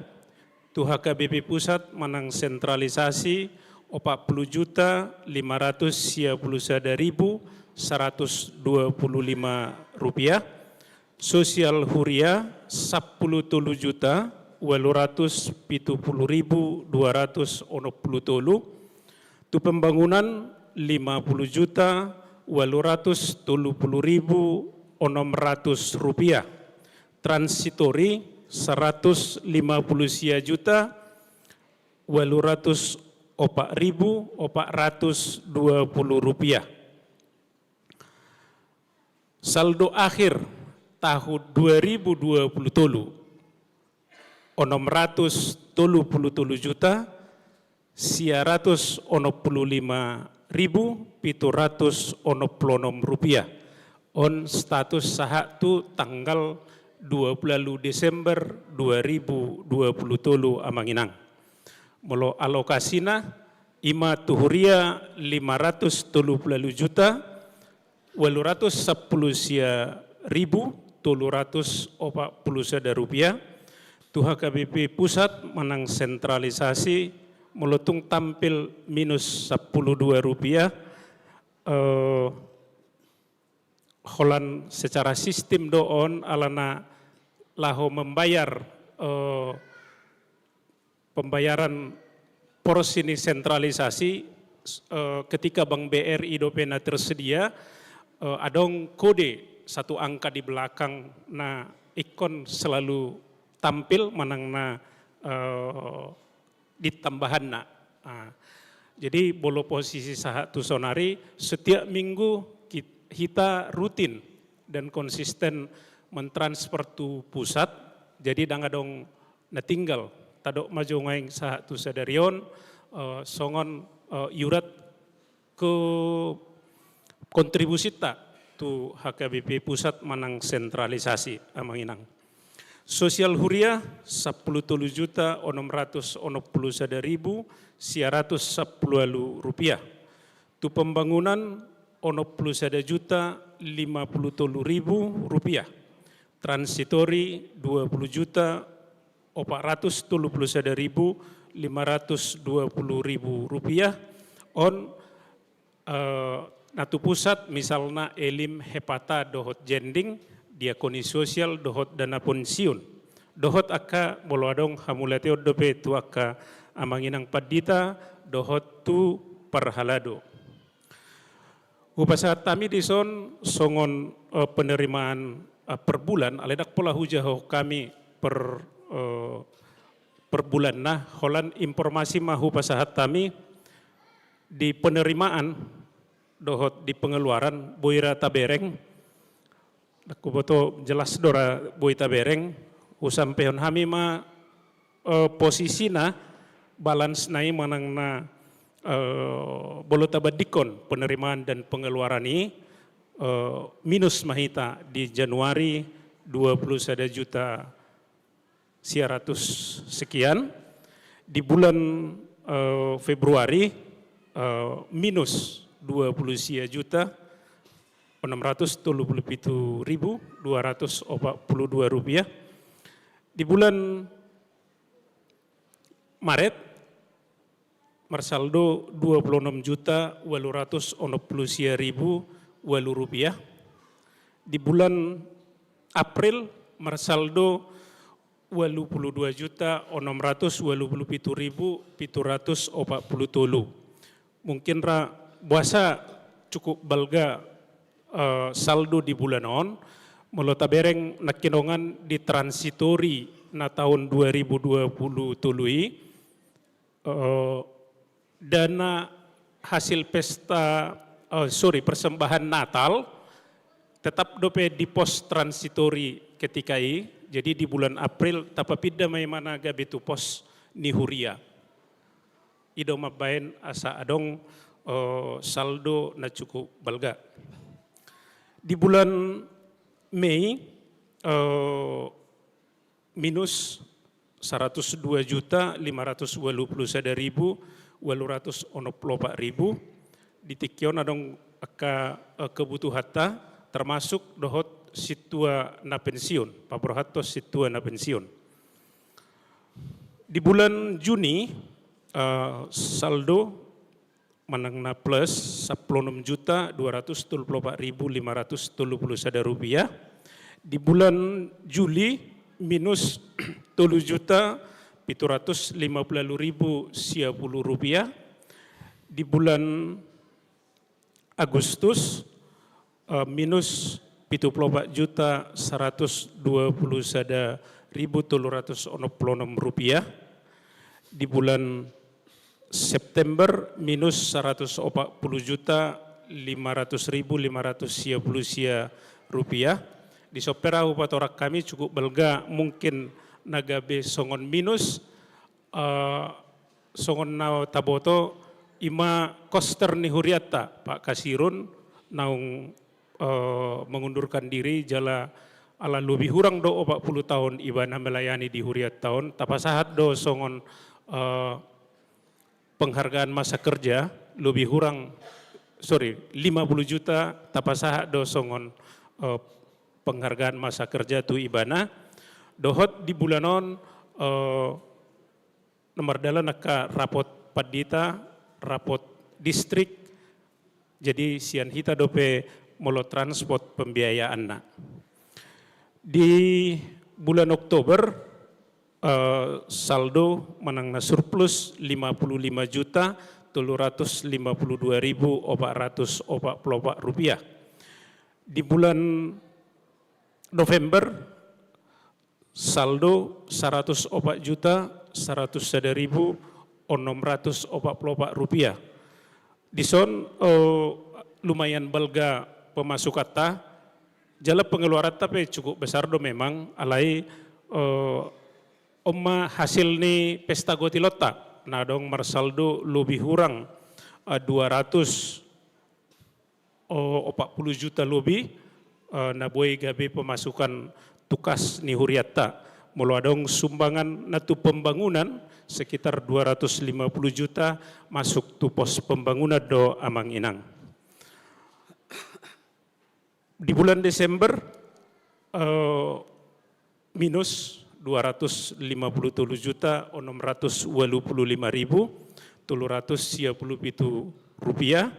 tu H K B P pusat manang sentralisasi opat pulu juta lima ratus sia pulu sada ribu saratus dua pulu lima rupiah, sosial huria sampulu tolu juta ualu ratus pitu pulu ribu dua ratus onom pulu tolu, tu pembangunan lima pulu juta ualu ratus tolu pulu ribu onom ratus rupiah, transitori saratus lima pulu sia juta ualu ratus opat ribu opat ratus dua pulu rupiah. Saldo akhir tahun dua ribu dua pulu tolu, onom ratus tolu pulu tolu juta sia ratus onom pulu lima ribu pitu ratus onom pulu onom rupiah. On status sahat tu tanggal dua pulu ualu Desember dua ribu dua pulu tolu, Amang Inang. Molo alokasina, i ma tu huria lima ratus tolu pulu ualu juta ualu ratus sampulu sia ribu tolu ratus opat pulu sada rupiah, tu H K B P pusat manang sentralisasi, molo tung tampil minus sampulu dua rupiah, eh, holan secara sistem do on alana laho membayar, eh, pembayaran porsi ni sentralisasi, eh, ketika Bank B R I dope na tersedia, eh, adong kode satu angka di belakang na ingkon selalu tampil manang na, eh, ditambahanna. Ah, jadi molo posisi sahat tu sonari, setiap minggu kit-, hita rutin dan konsisten mentransfer tu pusat, jadi ndang adong na tinggal. Tadok ma jo nuaeng sahat tu sadari on, eh, songon, eh, iurat ke kontribusinta tu H K B P pusat manang sentralisasi, Amang Inang. Sosial huria sampulu tolu juta onom ratus onom pulu sada ribu sia ratus sampulu ualu rupiah. Tu pembangunan onom pulu sada juta lima pulu tolu ribu rupiah. Transitori dua pulu juta opat ratus tolu pulu sada ribu lima ratus dua pulu ribu rupiah. On, eh, na tu pusat misalna Elim, Hepata dohot Jending, diakoni sosial dohot dana pensiun. Dohot angka molo adong hamauliateon dope tu angka Amang Inang Pandita dohot tu parhalado. Hupasahat hami dison songon, eh, penerimaan, eh, per bulan, alai ndang pola hujahahon hami per, eh, per bulanna, holan informasi ma hupasahat hami di penerimaan dohot di pengeluaran boi ra tabereng. Ndang huboto jelas do ra boi tabereng, husampaihon hami ma, eh, posisina, balance na i manang na, eh, molo tabandingkon penerimaan dan pengeluaran i, eh, minus ma hita di Januari dua puluh sada juta sia ratus sekian, di bulan, eh, Februari, eh, minus dua puluh sia juta enam ratus tolu puluh pitu ribu dua ratus opat puluh dua rupiah. Di bulan Maret, marsaldo dua puluh enam juta walu ratus onom puluh sia ribu walu rupiah. Di bulan April, marsaldo walu puluh dua juta onom ratus walu puluh pitu ribu pitu ratus opat puluh tolu. Mungkin ra boasa cukup balga, eh, saldo di bulan on, molo tabereng nangkiningan di transitori na taon dua ribu dua puluh tolu i, eh, dana hasil pesta, eh, sorry, persembahan Natal, tetap dope di pos transitori ketika i, jadi di bulan April tapapinda ma i ma na gabe tu pos ni huria. I do mambaen asa adong, eh, saldo na cukup balga. Di bulan Mei, eh, minus saratus dua juta lima ratus walu puluh sada ribu walu ratus onom puluh opat ribu. Di tingki on adong angka, eh, kebutuhanta, termasuk dohot sintua na pensiun, paborhathon sintua na pensiun. Di bulan Juni, eh, saldo manang na plus sampulu onom juta dua ratus tolu puluh opat ribu lima ratus tolu puluh sada rupiah. Di bulan Juli, minus tolu juta pitu ratus lima puluh walu ribu sia puluh rupiah. Di bulan Agustus, eh, minus pitu puluh opat juta saratus dua puluh sada ribu tolu ratus onom puluh onom rupiah. Di bulan September, minus saratus opat puluh juta lima ratus ribu lima ratus sia puluh sia rupiah. Dison pe ra hupatorang hami cukup balga, mungkin na gabe songon minus, eh, songon na taboto, i ma koster ni hurianta, Pak Kasirun, naung, eh, mengundurkan diri jala ala lobi hurang do opat puluh taon ibana melayani di hurianta on, tapasahat do songon, eh, penghargaan masa kerja, lobi hurang, sorry, lima puluh juta tapasahat do songon, eh, penghargaan masa kerja tu ibana. Dohot di bulan on, eh, na mardalan angka rapot pandita, rapot distrik, jadi sian hita dope molo transport pembiayaanna. Di bulan Oktober, eh, saldo manang na surplus lima puluh lima juta tolu ratus lima puluh dua ribu opat ratus opat puluh opat rupiah. Di bulan November, saldo saratus opat juta saratus sada ribu onom ratus opat puluh opat rupiah. Dison, eh, lumayan balga pemasukanta, jala pengeluaranta pe cukup besar do memang, alai, eh, on ma hasil ni pesta gotilonta, na adong marsaldo lobi hurang, eh, dua ratus, eh, opat puluh juta lobi, eh, na boi gabe pemasukan tu kas ni hurianta. Molo adong sumbangan na tu pembangunan, sekitar dua ratus lima puluh juta masuk tu pos pembangunan do, Amang Inang. Di bulan Desember, eh, minus dua ratus lima puluh tolu juta onom ratus walu puluh lima ribu tolu ratus sia puluh pitu rupiah.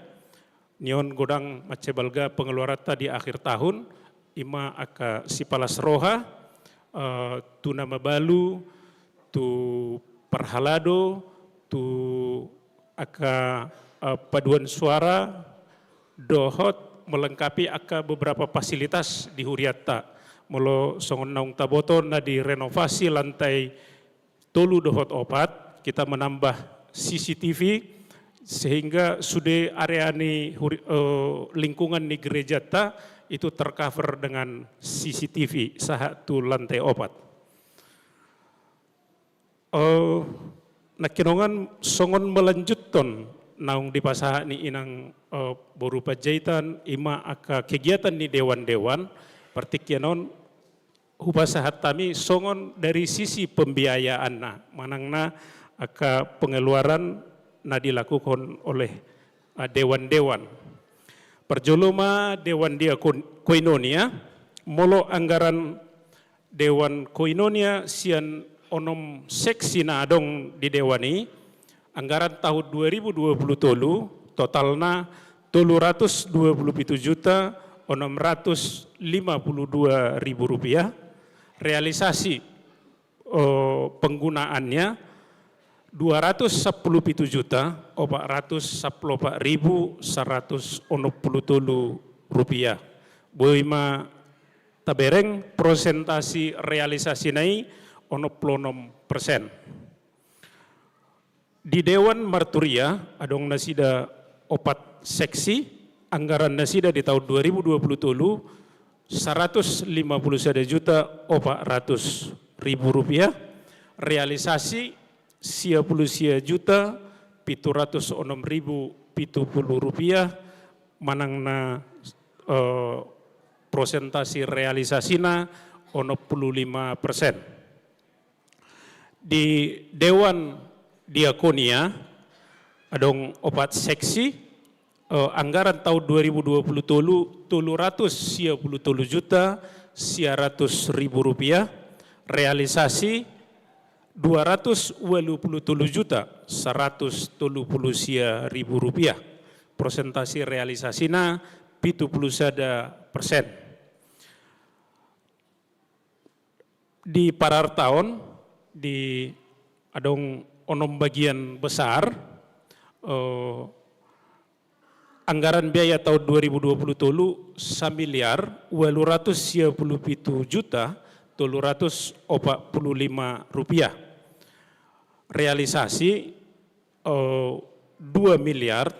Nion godang mansai balga pengeluaranta di akhir tahun, i ma angka sipalas roha, eh, tu na mabalu, tu parhalado, tu angka, eh, paduan suara, dohot melengkapi angka beberapa fasilitas di hurianta. Molo songon naung taboto na direnovasi lantai tolu dohot opat, kita menambah C C T V, sehingga sude area ni huri-, eh, lingkungan ni gerejanta itu tercover dengan C C T V sahat tu lantai opat. Eh, nangkiningan songon melanjuthon naung dipasahat ni inang, eh, boru Panjaitan, ima angka kegiatan ni dewan-dewan, partingkian on hupasahat hami songon dari sisi pembiayaanna, manang na angka pengeluaran na dilakukan oleh, eh, dewan-dewan. Parjolo ma dewan diakon-, koinonia, molo anggaran dewan koinonia sian onom seksi na adong di dewan i, anggaran tahun dua ribu dua puluh tolu, totalna tolu ratus dua puluh pitu juta onom ratus lima puluh dua ribu rupiah, realisasi, eh, penggunaannya dua ratus sampulu pitu juta opat ratus sampulu opat ribu saratus onom puluh tolu rupiah. Boi ma tabereng prosentasi realisasina i onom puluh onom persen. Di dewan marturia adong nasida opat seksi, anggaran nasida di tahun dua ribu dua puluh tolu saratus lima puluh sada juta opat ratus ribu rupiah, realisasi sia puluh sia juta pitu ratus onom ribu pitu puluh rupiah, manang na, eh, prosentasi realisasina onom puluh lima persen. Di dewan diakonia adong opat seksi, eh, anggaran tahun dua ribu dua puluh tolu tolu ratus sia puluh tolu juta sia ratus ribu rupiah, realisasi dua ratus ualu puluh tolu juta saratus tolu puluh sia ribu rupiah, prosentasi realisasina pitu puluh sada persen. Di parartaon, di adong onom bagian besar, eh, anggaran biaya tahun dua ribu dua puluh tolu samiliar ualu ratus sia puluh pitu juta tolu ratus opat puluh lima rupiah. Realisasi, eh, dua miliar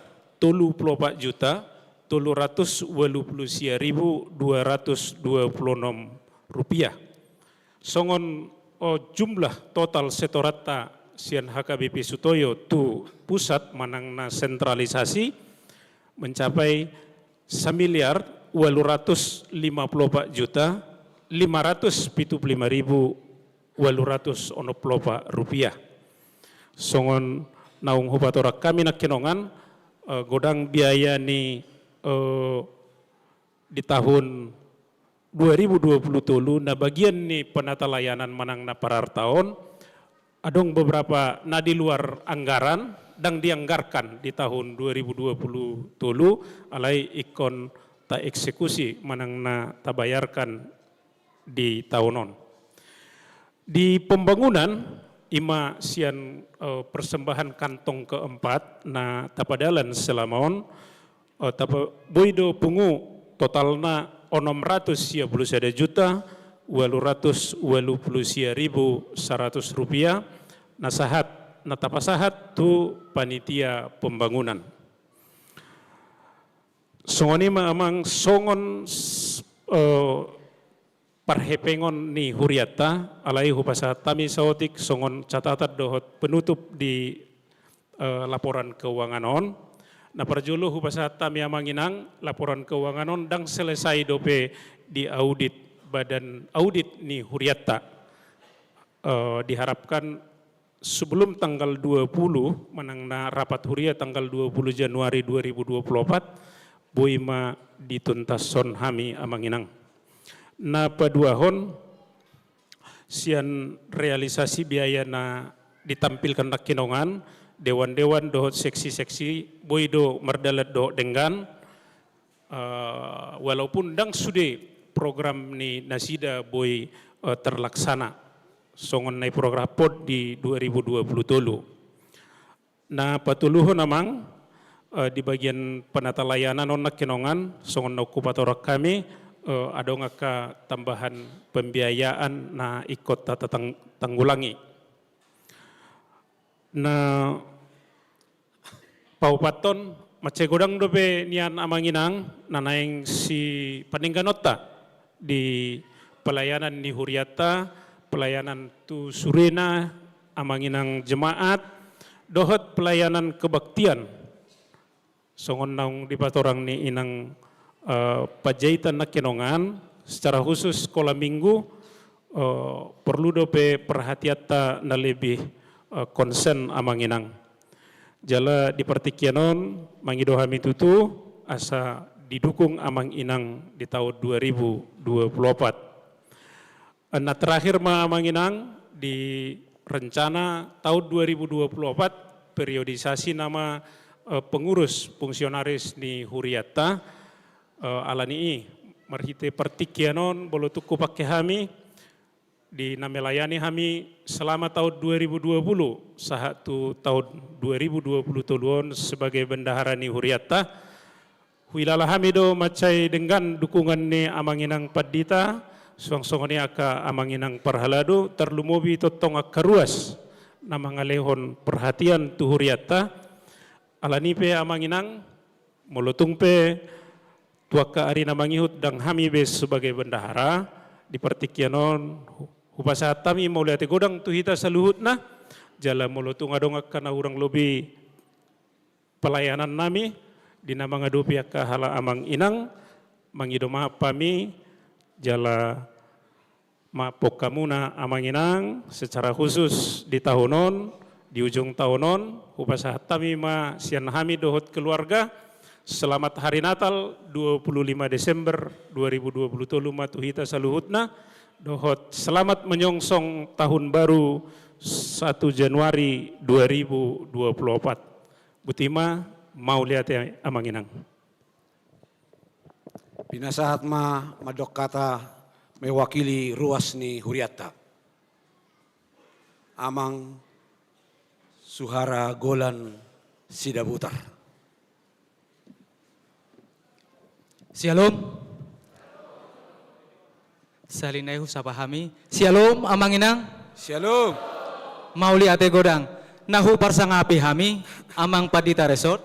tolu puluh opat juta tolu ratus ualu puluh sia ribu dua ratus dua puluh onom rupiah. Songon, eh, jumlah total setoranta sian H K B P Sutoyo tu pusat manang na sentralisasi mencapai samiliar ualu ratus lima puluh opat juta lima ratus pitu puluh lima ribu ualu ratus onom puluh opat rupiah. Songon naung hupatorang hami nangkiningan, eh, godang biaya ni, eh, di tahun dua ribu dua puluh tolu na bagian ni penata layanan manang na parartaon, adong beberapa na di luar anggaran, ndang dianggarkan di tahun dua ribu dua puluh tolu, alai ingkon taeksekusi manang na tabayarkan di taon on. Di pembangunan, ima sian, eh, persembahan kantong keempat na tapadalan selama on, eh, tapa-, boi do pungu totalna onom ratus sia puluh sada juta ualu ratus ualu puluh sia ribu saratus rupiah, na sahat, na tapasahat tu panitia pembangunan. Songon i ma amang songon s-, eh, parhepengon ni hurianta, alai hupasahat hami saotik songon catatan dohot penutup di, eh, laporan keuangan on. Na parjolo hupasahat hami amang inang, laporan keuangan on ndang selesai dope diaudit badan audit ni hurianta. Eh, diharapkan sebelum tanggal dua puluh, manang na rapat huria tanggal dua puluh Januari dua ribu dua puluh opat, boi ma ditungkashon hami amang inang. Na paduahon, sian realisasi biaya na ditampilkan nangkiningan, dewan-dewan dohot seksi-seksi, boi do mardalan dohot denggan, eh, walaupun ndang sude program ni nasida boi, eh, terlaksana songon na diprogrammon di dua ribu dua puluh tolu. Na patoluhon amang, Eh, di bagian penata layanan on nangkiningan, songon na hupatorang hami, eh, adong angka tambahan pembiayaan na ingkon tatanggulangi. Na paopathon, mansai godang dope nian amang inang na naeng sipaningganonta di pelayanan ni hurianta, pelayanan tu surena, amang inang jemaat, dohot pelayanan kebaktian. Songon naung dipatorang ni inang, eh, Panjaitan nangkiningan, secara khusus sekolah minggu, eh, porlu dope perhatianta na lebih, eh, konsen amang inang. Jala di partingkian on mangido hami tutu asa didukung amang inang di tahun dua ribu dua puluh empat. Eh, na terakhir ma amang inang, di rencana tahun dua ribu dua puluh empat periodisasi nama, eh, pengurus fungsionaris ni hurianta, eh, alani i marhite partingkian on molo tung hupangke hami di na melayani hami selama tahun dua ribu dua puluh sahat tu tahun dua ribu dua puluh tolu on sebagai bendahara ni hurianta. Huhilala hami do mansai denggan dukungan ni amang inang pandita, suang songon i angka amang inang parhalado, tarlumobi tongtong angka ruas na mangalehon perhatian tu hurianta. Alani pe amang inang, molo tung pe tu angka ari na mangihut ndang hami be sebagai bendahara, di partingkian on hu-, hupasahat hami mauliate godang tu hita saluhutna, jala molo tung adong angka na hurang lobi pelayanan nami di na mangadopi angka halak amang inang, mangido maaf hami, jala maaphon hamuna amang inang, secara khusus di tahun on, di ujung tahun on, hupasahat hami ma sian hami dohot keluarga, selamat Hari Natal dua puluh lima Desember dua ribu dua puluh tolu ma tu hita saluhutna, dohot selamat menyongsong Tahun Baru satu Januari dua ribu dua puluh empat. Botima, mauliate amang inang. Pinasahat ma mandok hata mewakili ruas ni hurianta, Amang Suhara Golan Sidabutar. Syalom. Sahali nai husapa hami. Syalom, amang inang. Syalom. Mauliate godang. Na huparsangapi hami, amang pandita resort.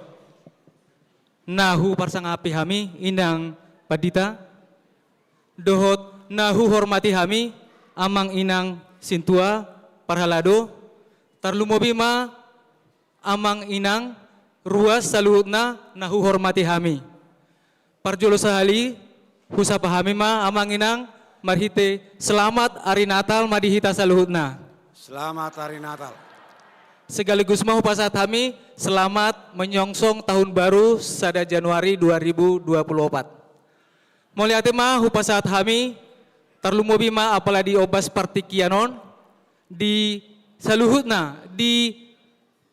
Na huparsangapi hami, inang pandita. Dohot na huhormati hami, amang inang sintua, parhalado. Tarlumobi ma amang inang ruas saluhutna na huhormati hami. Parjolo sahali, husapa hami ma amang inang marhite selamat Hari Natal ma di hita saluhutna. Selamat Hari Natal. Sekaligus ma hupasahat hami selamat menyongsong Tahun Baru sada Januari dua ribu dua puluh empat. Mauliate ma hupasahat hami, tarlumobi ma apala di ombas partingkian on, di saluhutna, di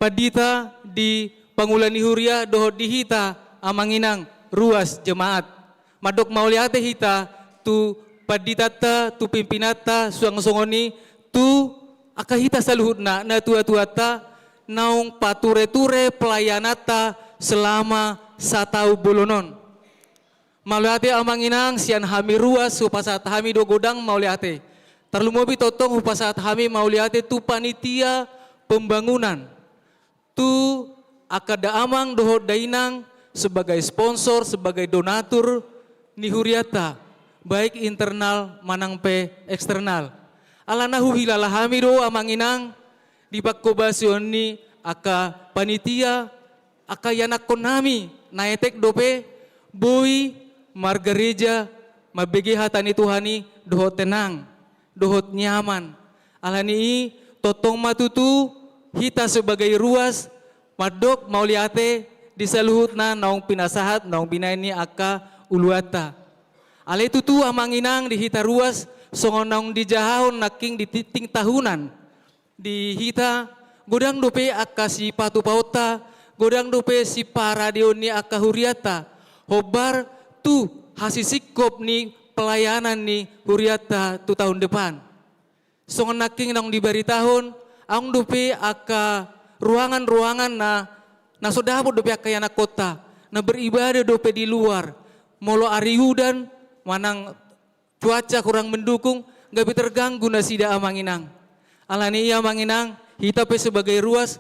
pandita, di pangula ni huria, dohot di hita amang inang ruas jemaat. Mandok mauliate hita tu panditanta, tu pimpinanta, suang songon i tu angka hita saluhutna, natuatuanta, naung pature-ture pelayananta selama sataon bolon on. Mauliate amang inang, sian hami ruas hupasahat hami do godang mauliate. Tarlumobi tongtong hupasahat hami mauliate tu panitia pembangunan, tu angka da amang dohot da inang sebagai sponsor, sebagai donatur ni hurianta, baik internal manang pe eksternal. Alana huhilala hami do amang inang di panghobasion ni angka panitia, angka ianakkon nami na etek dope boi margareja, mambege hata ni Tuhan i dohot tenang, dohot nyaman. Alani i tongtong ma tutu hita sebagai ruas mandok mauliate di saluhutna naung pinasahat, naung binahen ni angka uluanta. Alai tutu amang inang di hita ruas songon naung dijahahon nangkin di tingting tahunan. Di hita, godang dope angka sipatupaonta, godang dope siparadeon ni angka hurianta, hombar tu hasisingkop ni pelayanan ni hurianta tu tahun depan. Songon nangkin naung dibaritahon, adong dope angka ruangan-ruangan na Na so dapot dope angka ianakhonta, na beribadah dope di luar, molo ari udan manang cuaca kurang mendukung, gabe terganggu nasida amang inang. Alani i amang inang, hita pe sebagai ruas,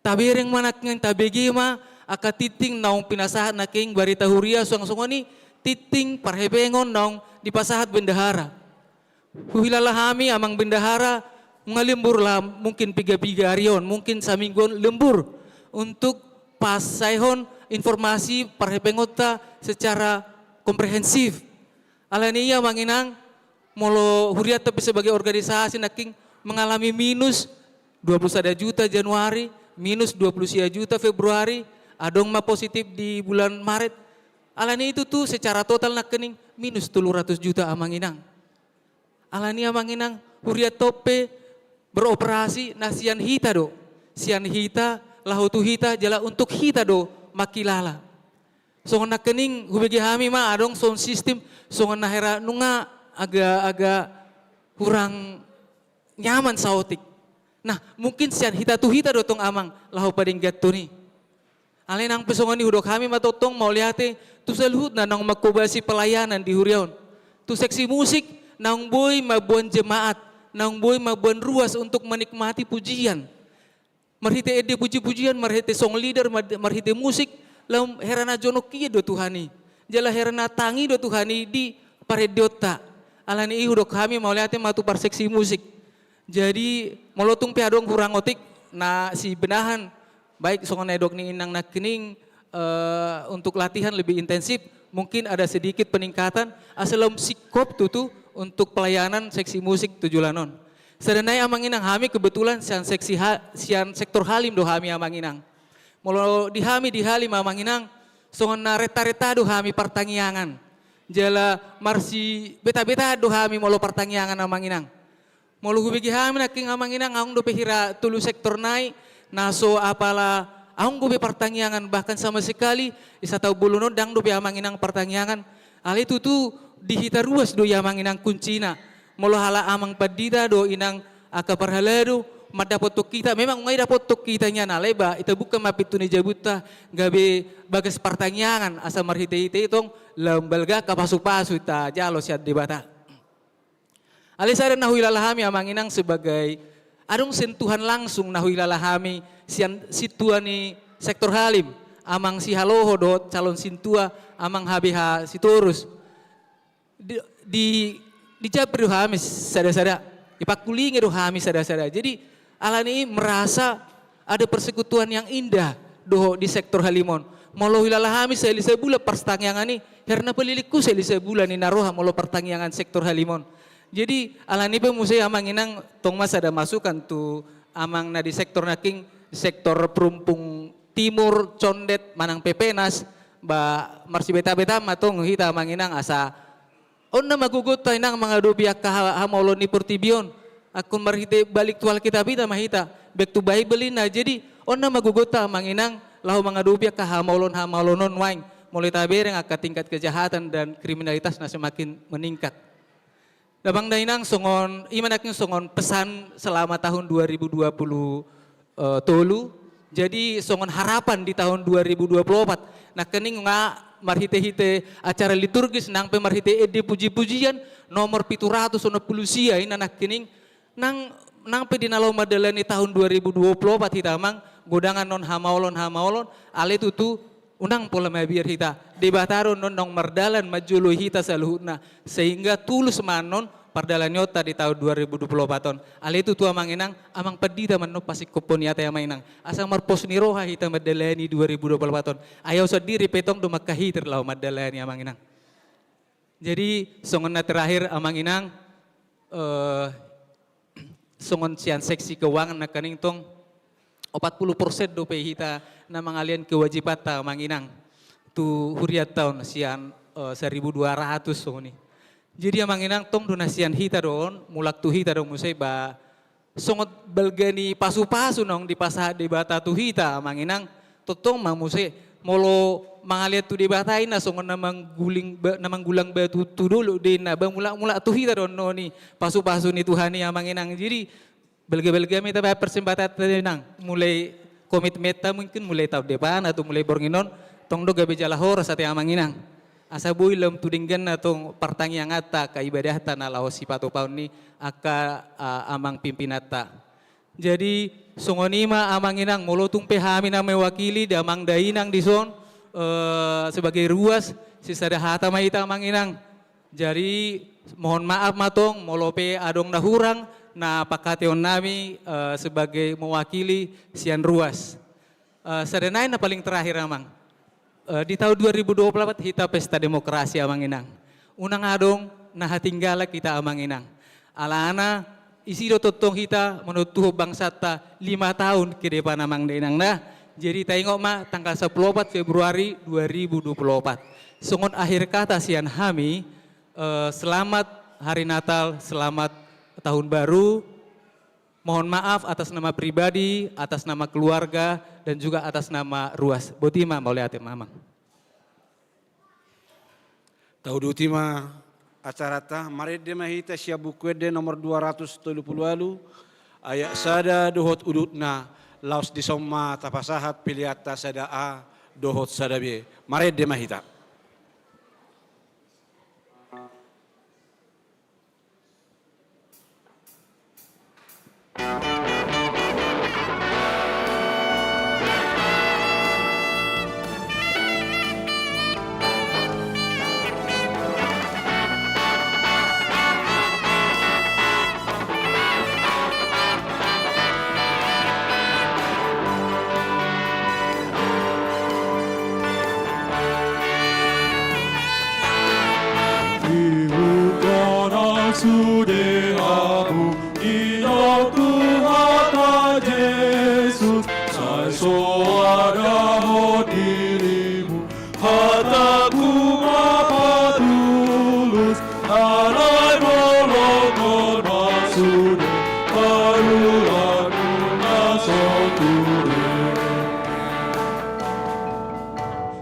tabereng ma nangkin, tabege ma angka tingting naung pinasahat nangkin barita huria, suang songon i tingting parhepengon naung dipasahat bendahara. Huhilala hami amang bendahara, nunga lembur lah mungkin piga-piga ari on, mungkin saminggu on lembur untuk pasaehon informasi parhepengonta secara komprehensif. Alani i amang inang, molo hurianta pe sebagai organisasi nangkin mengalami minus dua puluh sada juta Januari, minus dua puluh sia juta Februari, adong ma positif di bulan Maret. Alani i tutu secara total nangkining minus tolu ratus juta amang inang. Alani i amang inang, hurianta on pe beroperasi na sian hita do. Sian hita, laho tu hita, jala untuk hita do mangkilala. Songon nangkining hubege hami ma adong sound system, songon na hera nunga agak-agak kurang nyaman saotik. Nah, mungkin sian hita tu hita do tong amang laho padengganhon i. Alai nang pe songon i hudok hami ma tongtong mauliate tu saluhutna naung manghobasi pelayanan di huria on. Tu seksi musik naung boi mamboan jemaat, naung boi mamboan ruas untuk menikmati pujian. Marhite ende puji-pujian, marhite song leader, mar-, marhite musik, laho hera na jonok i do Tuhan i. Jala hera na tang i do Tuhan i di parendeonta. Alani i hudok hami mauliate ma tu parseksi musik. Jadi, molo tung pe adong hurang otik na sibenahan, baik songon na didok ni inang nangkining, eh, untuk latihan lebih intensif, mungkin ada sedikit peningkatan, asa lam singkop tutu untuk pelayanan seksi musik tu joloan on. Sada nai amang inang, hami kebetulan sian seksi ha-, sian sektor Halim do hami amang inang. Molo di hami di Halim amang inang, songon na renta-renta do hami partangiangan. Jala marsibeta-beta do hami molo partangiangan amang inang. Molo hubege hami nangkin amang inang, adong dope hira tolu sektor nai, na so apala adong dope partangiangan, bahkan sama sekali di sataon bolon on ndang dope amang inang partangiangan. Alai tutu di hita ruas do i amang inang kuncina. Molo halak amang pandita dohot inang angka parhalado mandapothon hita, memang nunga idapothon hita nian, alai ba itabuka ma pintu ni jabunta gabe bagas partangiangan, asa marhite-hite i tong lam balga angka pasu-pasu tajalo sian Debata. Alai sada na huhilala hami amang inang sebagai, adong sentuhan langsung na huhilala hami sian sintua ni sektor Halim, amang Sihaloho dohot calon sintua amang H B H Sitorus. Di, di, dijampi do hami sada-sada, dipangkulingi do hami sada-sada. Jadi alani i merasa ada persekutuan yang indah dohot di sektor Halim on. Molo huhilala hami sahali sabulan partangiangan i, hera na palilingku sahali sabulan i na roha molo partangiangan sektor Halim on. Jadi alani i pe muse amang inang, tong ma sada masukan tu amang na di sektor nangkin, sektor Perumpung Timur, Condet manang Pepenas, ba marsibeta-beta ma tong hita amang inang, asa on nama gogonta inang mangadopi angka ha-, hamaolon ni portibi on. Angkon marhite balik tu Alkitab hita ma hita, back to Bible ninna. Jadi on nama gogonta amang inang laho mangadopi angka hamaolon-hamaolon on nuaeng, molo tabereng angka tingkat kejahatan dan kriminalitas na semakin meningkat. Damang dainang, songon i ma nangkin songon pesan selama tahun dua ribu dua puluh tolu. Jadi songon harapan di tahun dua ribu dua puluh opat, nangkining nga marhite-hite acara liturgis nang pe marhite ende puji-pujian nomor pitu ratus onom pulu sia i, na nangkining nang, nang pe di na laho mandalani tahun dua ribu dua puluh opat hita amang, godang annon hamaolon-hamaolon, alai tutu unang pola mabiar hita. Debata do annon naung mardalan manjoloi hita saluhutna, sehingga tulus ma annon pardalanionta di tahun dua ribu dua puluh opat on. Alai tutu amang inang, amang pandita ma annon pasingkophon i ate amang inang, asa marpos ni roha hita mandalani dua ribu dua puluh opat on. Ai au sandiri pe tong do mangkahitir laho mandalani amang inang. Jadi songon na terakhir amang inang, eh, songon sian seksi keuangan nangkining tong, opat pulu persen dope hita na mangalean kewajibanta amang inang tu hurianta on sian, eh, saribu dua ratus songon i. Jadi amang inang, tong do na sian hita do on, mulak tu hita do muse ba songon balga ni pasu-pasu naung dipasahat Debata tu hita amang inang. Tongtong ma muse, molo mangalean tu Debata i na songon na mangguling ba-, na manggulang batu tu dolok do inna, ba mulak-mulak tu hita do annon i pasu-pasu ni Tuhan i amang inang. Jadi balga-balga ma hita bahen parsembahanta inang, mulai komitmenta mungkin mulai taon depan atau mulai borngin on, tong do gabe jala horas ate amang inang. Asa boi lam tu dengganna tong partangianganta angka ibadahta na laho sipatupaon ni angka, ah, amang pimpinanta. Jadi songon i ma amang inang, molo tung pe hami na mewakili damang dainang dison, eh, sebagai ruas, sisada hata ma hita amang inang. Jadi mohon maaf ma tong molo pe adong na hurang na pangkataion nami, eh, sebagai mewakili sian ruas. Eh, sada nai na paling terakhir amang. Eh, di taon dua ribu dua puluh empat hita pesta demokrasi amang inang. Unang adong na hatinggalan hita amang inang. Alana isi do tongtong hita manontuhon bangsanta lima taon ke depan amang dainang na. Jadi taingot ma tanggal sapuluh opat Februari dua ribu dua puluh opat. Songon akhir kata sian hami, eh, selamat hari Natal, selamat tahun baru. Mohon maaf atas nama pribadi, atas nama keluarga, dan juga atas nama ruas. Boti ma, mauliate ma amang. Tauduti ma acaranta, marende ma hita sian Buku Ende nomor dua ratus tolu pulu ualu, ayat sada dohot udutna, laos dison ma tapasahat peleanta sada A dohot sada B. Marende ma hita. Ihuthon au sude hamu, didok Tuhanta Jesus, sai so adahon dirimu. Hatangku ma patulus, alai bolongkon ma sude, parulangku na so ture.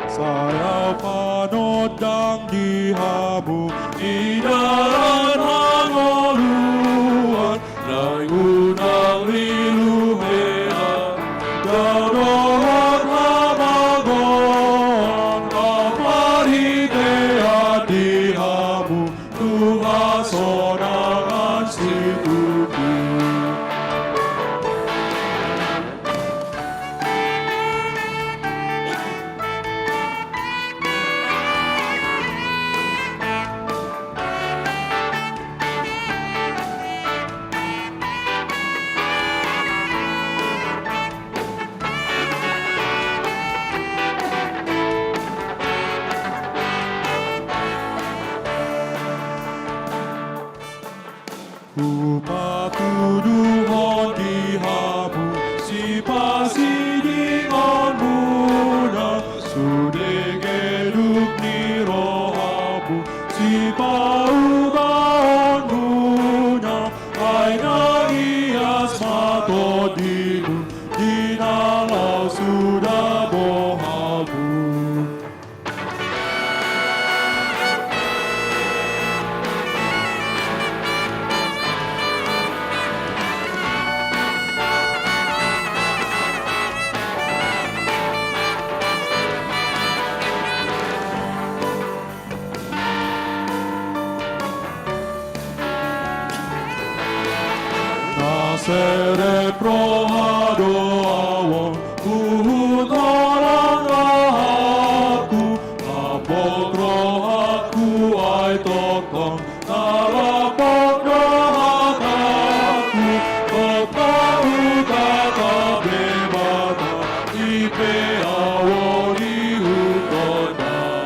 Sai au panondang di hamu, di dalan hangoluan, naeng unang lilu hela, dao dohot hamagoan, au parhitean di hamu, tu hasonangan situtu. Hupatuduhon di hamu sipasidingonmuna, sude geduk ni rohamu sipaubaonmuna, ai na ias ma tondimu di na laos hudabohamu. Na serep roha do au on, huhut holan rohangku, lambok rohangku ai tongtong, na lambok do hatangku, tongtong hutatap Debata, i pe au on ihuthonna.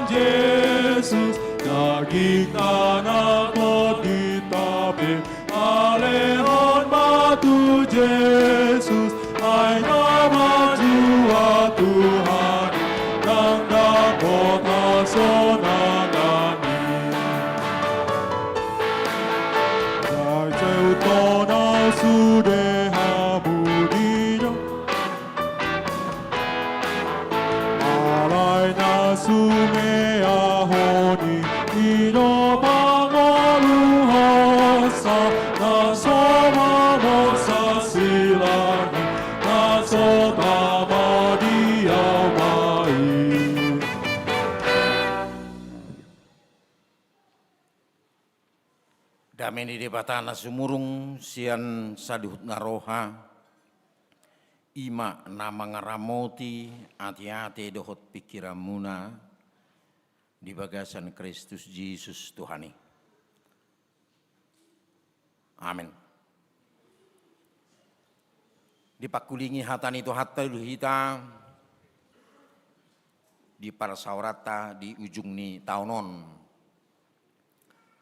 Jesus, daging tano tondinta pe, alehon ma tu Jesus, ai na manjua Tuhan i, ndang dapot hasonangan i. Sai teuton au sude hamu didok, alai na sumeahon i, i do pangoluhonsa, na so mamorsan silang i, na so tama di ahu ma i. Dame ni Debata na sumurung sian saluhut na roha, i ma na mangaramoti ateate dohot pingkiranmuna di bagasan Kristus Jesus Tuhan i. Amen. Dipangkulingi hata ni Tuhanta do hita di parsaoranta di ujung ni taon on.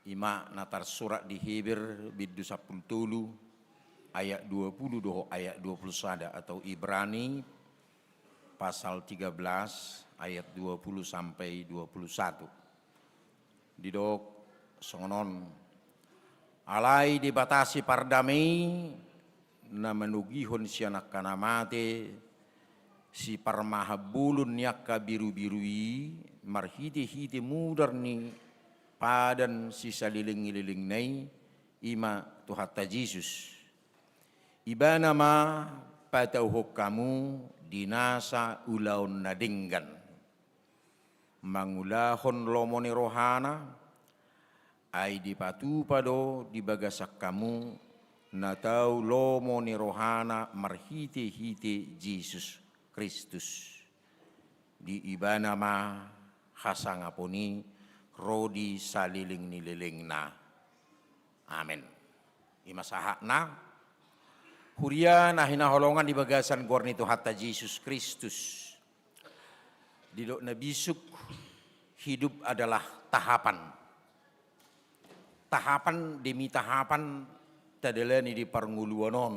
I ma na tarsurat di Heber bindu sampulu tolu ayat dua puluh dohot ayat dua puluh sada, atau Ibrani pasal tiga belas ayat dua puluh sampai dua puluh satu. Didok songon on: Alai Debata sipardame i, na manogihon sian angka na mate, siparmahan bolon ni angka birubiru i, marhitehite mudar ni padan sisalelenglelengna i, i ma Tuhanta Jesus. Ibana ma patauhon hamu di nasa ulaon na denggan, mangulahon lomo ni rohana, ai dipatupa do di bagasan hamu na tau lomo ni rohana marhitehite Jesus Kristus. Di Ibana ma hasangapon i ro di saleleng ni lelengna. Amen. I ma sahatna. Huria na hinaholongan di bagasan goar ni Tuhanta Jesus Kristus. Didok na bisuk, hidup adalah tahapan. Tahapan demi tahapan tadalani di parngoluan on.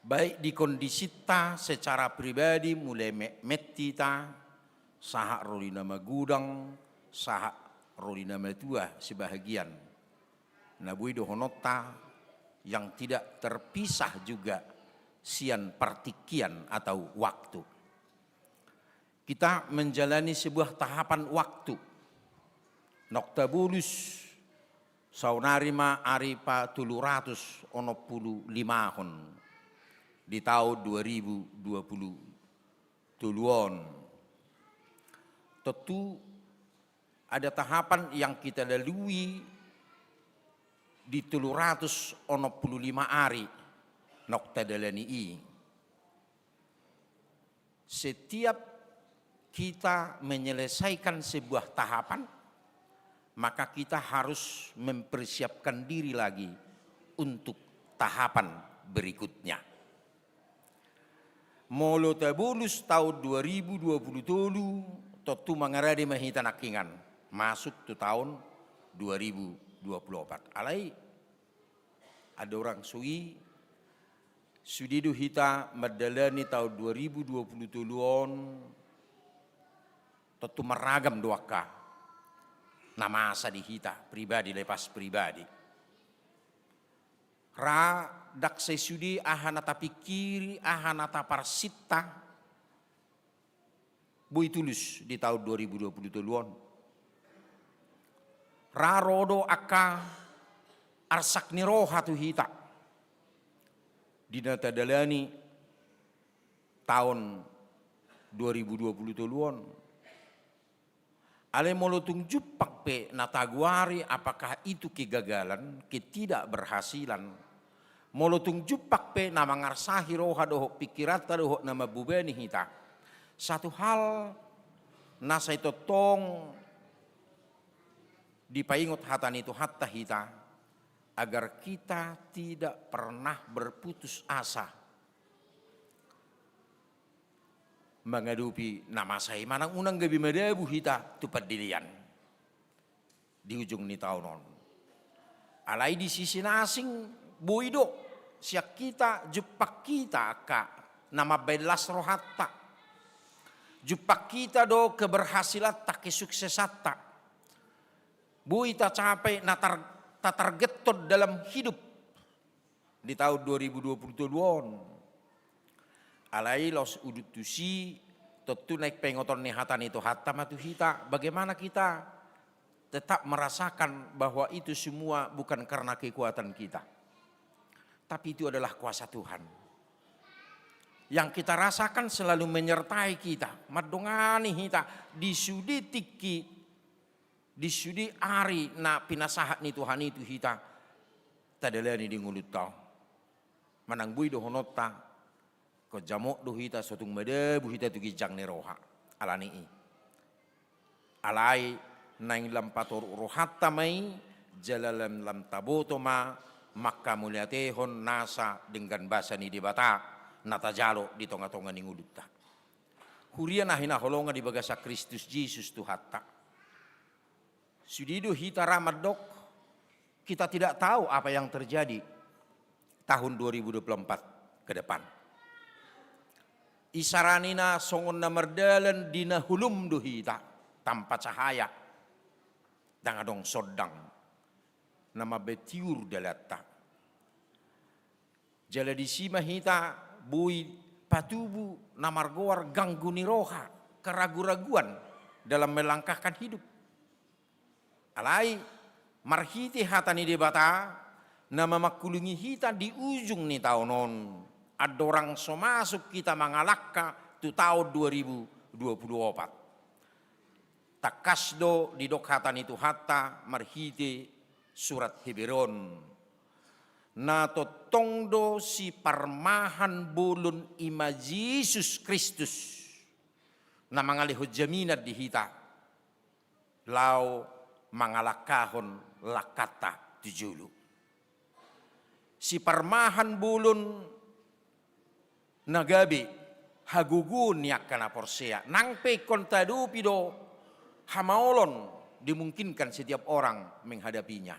Baik di kondisinta secara pribadi, mulai metmet hita, sahat ro di na magodang, sahat ro di na matua sebahagian. Na boi dohononta yang tidak terpisah juga sian partingkian atau waktu. Kita menjalani sebuah tahapan waktu. Naung tabolus, saonari ma ari patolu ratus onom pulu limahon di taon dua ribu dua puluh tolu on. Tentu ada tahapan yang kita lalui di tolu ratus onom pulu lima ari naung tadalani i. Setiap kita menyelesaikan sebuah tahapan, maka kita harus mempersiapkan diri lagi untuk tahapan berikutnya. Molo tabolus taon dua ribu dua puluh tolu, tontu mangarade ma hita nangkiningan masuk tu taon dua ribu dua puluh opat. Alai andorang so i, sude do hita mandalani taon dua ribu dua puluh tolu on, tontu marragam do angka na masa di hita pribadi lepas pribadi. Ra ndang sai sude aha na tapingkiri, aha na taparsinta, boi tulus di taon dua ribu dua puluh tolu on. Ra ro do angka arsak ni roha tu hita di na tadalani taon dua ribu dua puluh tolu on. Alai molo tung jumpang pe na tagoari, apakah itu kegagalan, ketidakberhasilan, molo tung jumpang pe na mangarsahi roha dohot pingkiranta dohot na mambebani hita, satu hal na sai tongtong dipaingot hata ni Tuhanta hita, agar kita tidak pernah berputus asa. mangadopi na masa i, manang unang gabe madabu hita tu pandelean di ujung ni taon on. Alai di sisi na asing, boi do sian hita jumpang hita angka na mambaen las rohanta, jumpang hita do keberhasilanta, kesuksesanta. Boi tacapai na tar-, tatargethon dalam hidup di taon dua ribu dua puluh tolu on. Alai laos udut tusi, tontu naeng paingoton ni hata ni Tuhanta ma tu hita, bagaimana kita tetap merasakan bahwa itu semua bukan karena kekuatan kita, tapi itu adalah kuasa Tuhan. Yang kita rasakan selalu menyertai kita, mandongani hita di sude tingki, di sude ari na pinasahat ni Tuhan i tu hita tadalani di ngolunta on. Manang boi dohononta, ingkon jamot do hita, so tung madabu hita tu ginjang ni roha. Alani i. Alai naeng lam patoruk rohanta ma i, jala lam, lam taboto ma manghamauliatehon nasa denggan basa ni Debata na tajalo di tonga-tonga ni ngolunta. Huria na hinaholongan di bagasan Kristus Jesus Tuhanta. Sude do hita ra mandok, kita tidak tahu apa yang terjadi tahun dua ribu dua puluh empat ke depan. Isarana na songon na mardalan di na holom do hita, tanpa cahaya. Ndang adong sondang na mambaen tiur dalanta. Jala disi ma hita boi patubu na margoar ganggu ni roha, keragu-raguan dalam melangkahkan hidup. Alai marhite hata ni Debata na mamangkulungi hita di ujung ni taon on, andorang so masuk hita mangalangka tu taon dua ribu dua puluh opat. Tangkas do didok hata ni Tuhanta marhite surat Heber on, na tongtong do siparmahan bolon, i ma Jesus Kristus, na mangalehon jaminan di hita laho mangalangkahon langkanta tu jolo. Siparmahan bolon na gabe hagogoon ni angka na porsea. Nang pe ingkon tahadopi do hamaolon, dimungkinkan setiap orang menghadapinya.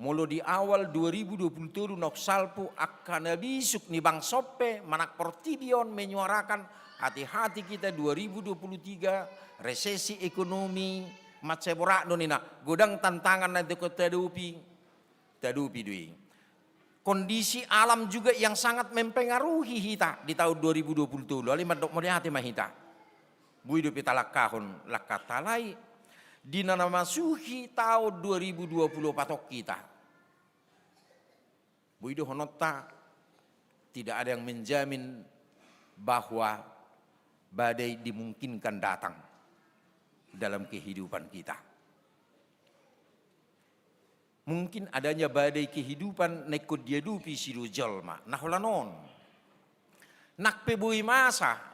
Molo di awal dua ribu dua puluh tolu naung salpu angka na bisuk ni bangso on pe manang portibi on menyuarakan, hati-hati kita dua ribu dua puluh tiga, resesi ekonomi, mansai borat do ninna, godang tantangan na ingkon tahadopi, tahadopi do i. Kondisi alam juga yang sangat mempengaruhi hita di tahun dua ribu dua puluh tolu, alai mandok mauliate ma hita. Boi dope talangkahon langkanta, alai di na, na masuhi taon dua ribu dua puluh opat on hita, boi dohononta, tidak ada yang menjamin bahwa badai dimungkinkan datang dalam kehidupan kita. Mungkin adanya badai kehidupan na ingkon diadopi sidua jolma. Na holan on, nang pe boi masa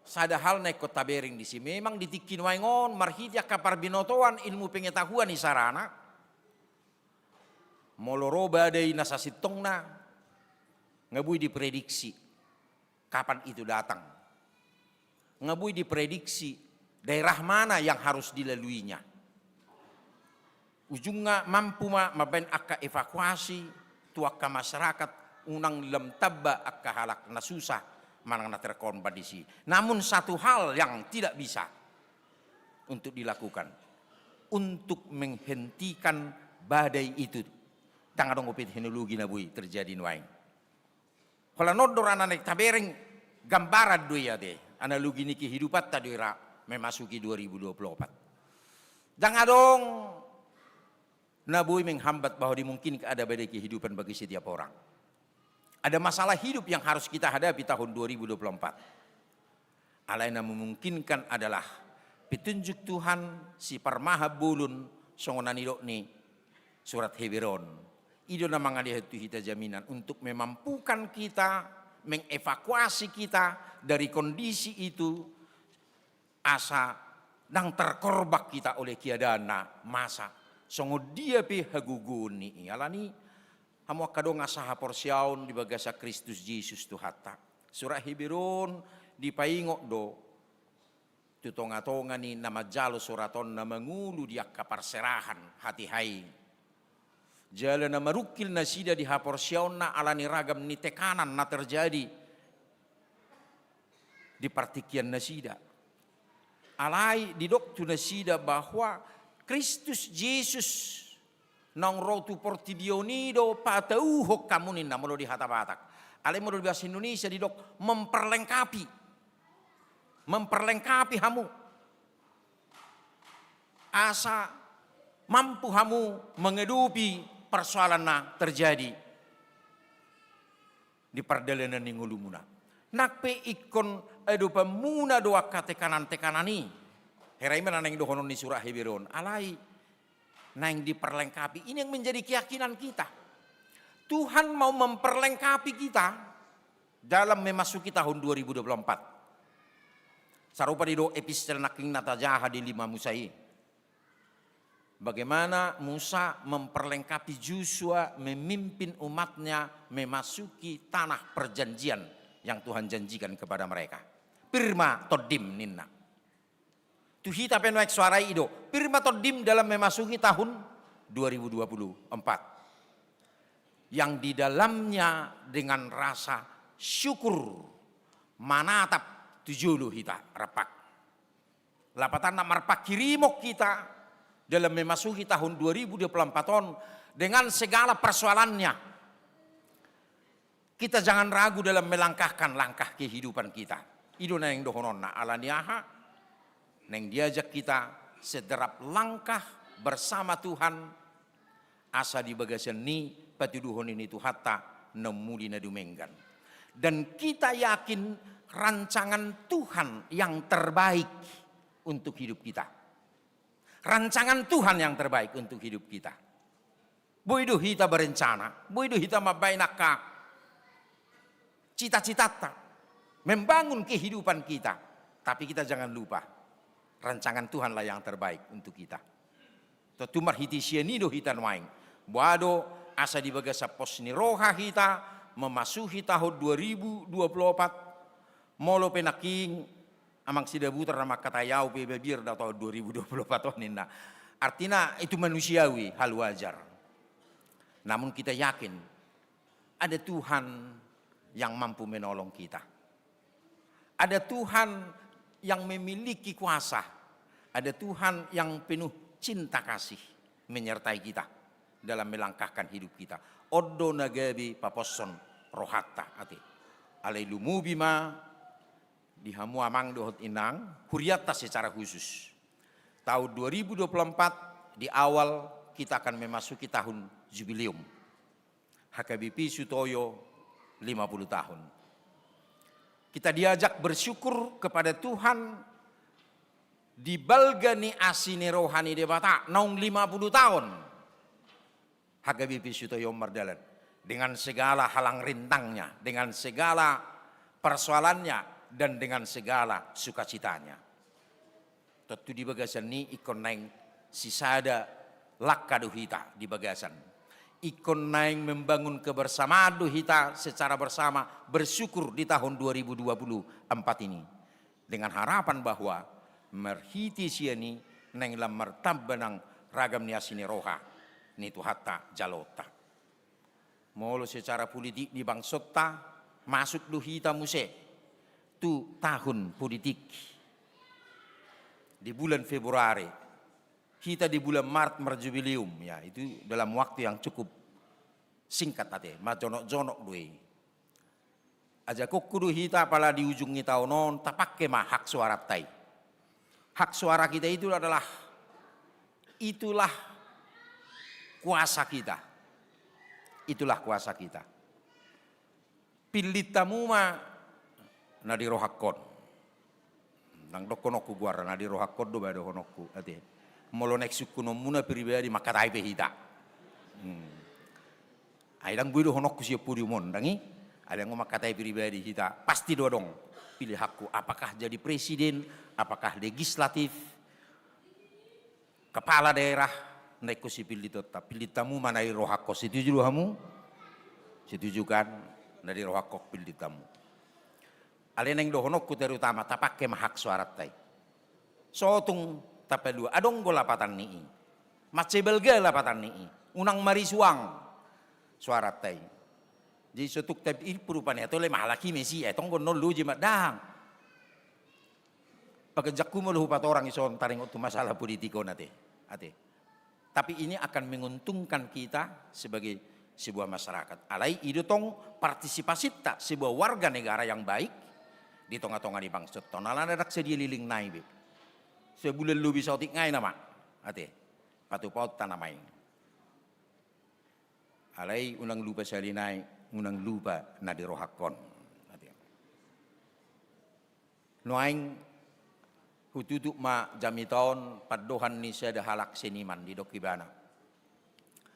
sada hal na ingkon tabereng disi. Memang di tingki nuaeng on, marhite angka parbinotoan, ilmu pengetahuan isarana, molo ro badai na sasintongna, nga boi diprediksi kapan itu datang. Nga boi diprediksi daerah mana yang harus dilaluinya. Ujungna mampu ma mambaen angka evakuasi tu angka masyarakat, unang lam tamba angka halak na susah manang na terkorban disi. Namun satu hal yang tidak bisa untuk dilakukan, untuk menghentikan badai itu. Ndang adong dope teknologi na boi terjadi nuaeng. Holan on do ra na naeng tabereng, gambaran do i ate, analogi ni kehidupanta do i ra memasuki dua ribu dua puluh opat. Ndang adong na boi menghambat bahwa dimungkinkan ada badai kehidupan bagi setiap orang. Ada masalah hidup yang harus kita hadapi tahun dua ribu dua puluh empat. Alai na memungkinkan adalah petunjuk Tuhan, siparmahan bolon, songon na nidok ni surat Heber on. I do na mangalehon tu hita jaminan untuk memampukan kita, mengevakuasi kita dari kondisi itu, asa ndang terkorban kita oleh keadaan na masa. Songon dia pe hagogoon ni i. Alani i, hamu angka dongan sahaporseaon di bagasan Kristus Jesus Tuhanta, Surat Heber on dipaingot do tu tongatonga ni na manjalo surat on na mangolu di angka parserahan hatiha i. Jala na marungkil nasida di haporseaonna ala ni ragam ni tekanan na terjadi di partingkian nasida. Alai didok tu nasida bahwa Kristus Jesus naung ro tu portibi on i do patauhon hamu ninna molo di hata Batak. Alai molo di bahasa Indonesia didok memperlengkapi. Memperlengkapi hamu. Asa mampu hamu mengadopi persoalan na terjadi di pardalanan ni ngolumuna. Nang pe ingkon adopanmuna do angka tekanan-tekanan i. Hera i ma na naeng dohonon ni surat Heber on. Alai naeng diperlengkapi. Ini yang menjadi keyakinan kita. Tuhan mau memperlengkapi kita dalam memasuki tahun dua ribu dua puluh empat. Sarupa didok epistel nangkin na tajaha di lima Musa i. Bagaimana Musa memperlengkapi Yosua memimpin umatnya memasuki tanah perjanjian yang Tuhan janjikan kepada mereka. Pir ma tondim ninna. Tu hita pe nuaeng suara i do, pir ma tondim dalam memasuki tahun dua ribu dua puluh empat. Yang di dalamnya dengan rasa syukur manatap tu jolo hita rap. Lapatanna marpanghirimon hita dalam memasuki tahun dua ribu dua puluh empat on dengan segala persoalannya. Kita jangan ragu dalam melangkahkan langkah kehidupan kita. I do naeng dohononna, ala ni aha? Naeng diajak kita setiap langkah bersama Tuhan, asa di bagasan ni patuduhon i ni Tuhanta na umuli na dumenggan. Dan kita yakin rancangan Tuhan yang terbaik untuk hidup kita. Rancangan Tuhan yang terbaik untuk hidup kita. Boi do hita berencana, boi do hita mambaen angka cita-citanta, membangun kehidupan kita. Tapi kita jangan lupa, rancangan Tuhanlah yang terbaik untuk kita. Tontu marhite sian i do hita nuaeng. Boha do asa di bagasan pos ni roha hita memasuki tahun dua ribu dua puluh empat, molo pe nangkin Amang Sidabutar na mangkatai au pe mabiar do tahun dua ribu dua puluh empat on ninna. Artina itu manusiawi, hal wajar. Namun kita yakin ada Tuhan yang mampu menolong kita. Ada Tuhan yang memiliki kuasa. Ada Tuhan yang penuh cinta kasih menyertai kita dalam melangkahkan hidup kita. On do na gabe paposhon rohanta ate. Alai lumobi ma di hamu amang dohot inang, hurianta secara khusus. Tahun dua ribu dua puluh empat di awal kita akan memasuki tahun jubileum. H K B P Sutoyo lima puluh tahun. Kita diajak bersyukur kepada Tuhan di balga ni asi ni roha ni Debata naung lima puluh tahun. H K B P Sutoyo on mardalan dengan segala halang rintangnya, dengan segala persoalannya, dan dengan segala sukacitanya. Tontu di bagasan ni ingkon naeng sisada langka do hita di bagasan. Ingkon naeng membangun kebersamaan do hita secara bersama bersyukur di tahun dua ribu dua puluh empat ini. Dengan harapan bahwa marhite sian i naeng lam martamba nang ragam ni asi ni roha ni Tuhanta jaloonta. Molo secara politik ni bangsonta, masuk do hita muse tu tahun politik di bulan Februari. Hita di bulan Maret marjubileum, ya, itu dalam waktu yang cukup singkat ate, majonok-jonok do i. Ajakonku do hita apala di ujung ni taon on, tapangke ma hak suaranta i. Hak suara kita itu adalah, itulah kuasa kita. Itulah kuasa kita. Pillit hamu ma na di rohangkon. Ndang dohononku goarna, na di rohangkon do ba dohononku ate. Molo naeng sungkunonmuna pribadi mangkatai pe hita. Hmm. Ai ndang boi dohononku sian podium on, ndang i. Ai ndang mangkatai pribadi hita, pasti do adong pilihanku, apakah jadi presiden, apakah legislatif, kepala daerah, na ingkon sipillitonta. Pillit hamu ma na di rohangkon, setuju do hamu? Setuju kan? Na di rohangkon pillit hamu. Alai naeng dohononku terutama, tapangke ma hak suaranta i. So tung tapalua, adong do lapatan ni i. Mansai balga lapatan ni i. Unang marisuang suaranta i. Jadi so tung tapillit rupani, atau le mahalaki mesi, eh, tong gondol loji ma dang. Paganjangku molo hupatorang i son taringot tu masalah politik on ate. Ate. Tapi ini akan menguntungkan kita sebagai sebuah masyarakat. Alai i do tong partisipasinta sebuah warga negara yang baik di tonga-tonga ni bangso on. Alana ndang sadia leleng nai be. Sabulan lobi saotik ngai nama. Ate. Patupaonta nama i. Alai unang lupa sahali nai, unang lupa na di rohangkon. Ate. Nuaeng hututup ma jamita on pandohan ni sada halak seniman, didok ibana.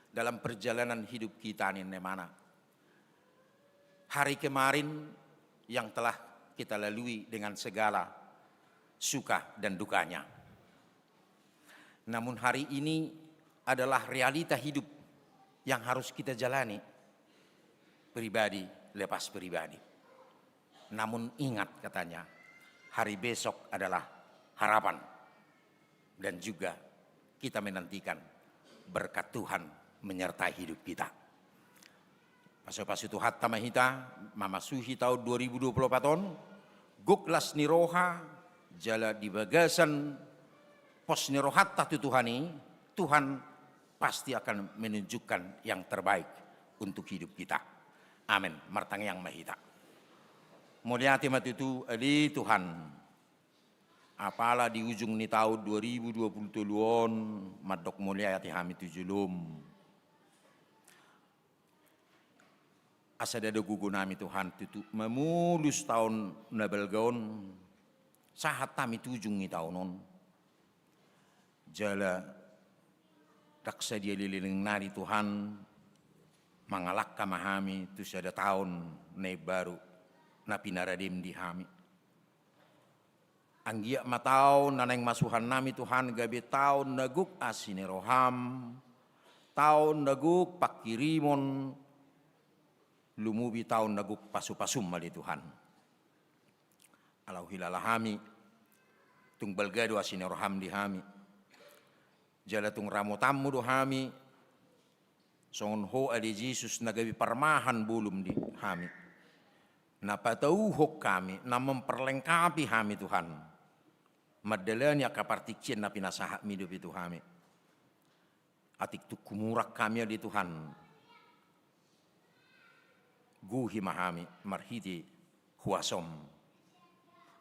Dalam perjalanan hidup kita ninna ibana, hari kemarin yang telah kita lalui dengan segala suka dan dukanya. Namun hari ini adalah realita hidup yang harus kita jalani, pribadi lepas pribadi. Namun ingat katanya, hari besok adalah harapan. Dan juga kita menantikan berkat Tuhan menyertai hidup kita. Pasupasu Tuhanta ma hita, mamasuhi taon dua ribu dua puluh empat on, gok las ni roha, jala di bagasan pos ni rohanta tu Tuhan i, Tuhan pasti akan menunjukkan yang terbaik untuk hidup kita. Amen. Martangiang ma hita. Mauliate ma tutu ale Tuhan. Apala di ujung ni taon dua ribu dua puluh tolu on, mandok mauliate hami tu jolom. Asa ndada gogo nami Tuhan tutu mamolus taon na balga on, sahat hami tu ujung ni taon on. Jala ndang sadia leleng nari Tuhan, mangalangka ma hami tu sada taon na imbaru na pinaradem di hami. Anggiat ma taon na naeng masuhan nami Tuhan gabe taon na gok asi ni roham, taon na gok pangkirimon, lumobi taon na gok pasupasum ale Tuhan. Ala huhilala hami, tung balga do asi ni roham di hami. Jala tung ramotanmu do hami, songon ho ale Jesus na gabe parmahan bolum di hami. Na patauhon hami, na memperlengkapi hami Tuhan. Mandalani angka partingkian na pinasahatmi dope tu hami. Atik tung humurang hami ale Tuhan. Gohi ma hami marhite huasom.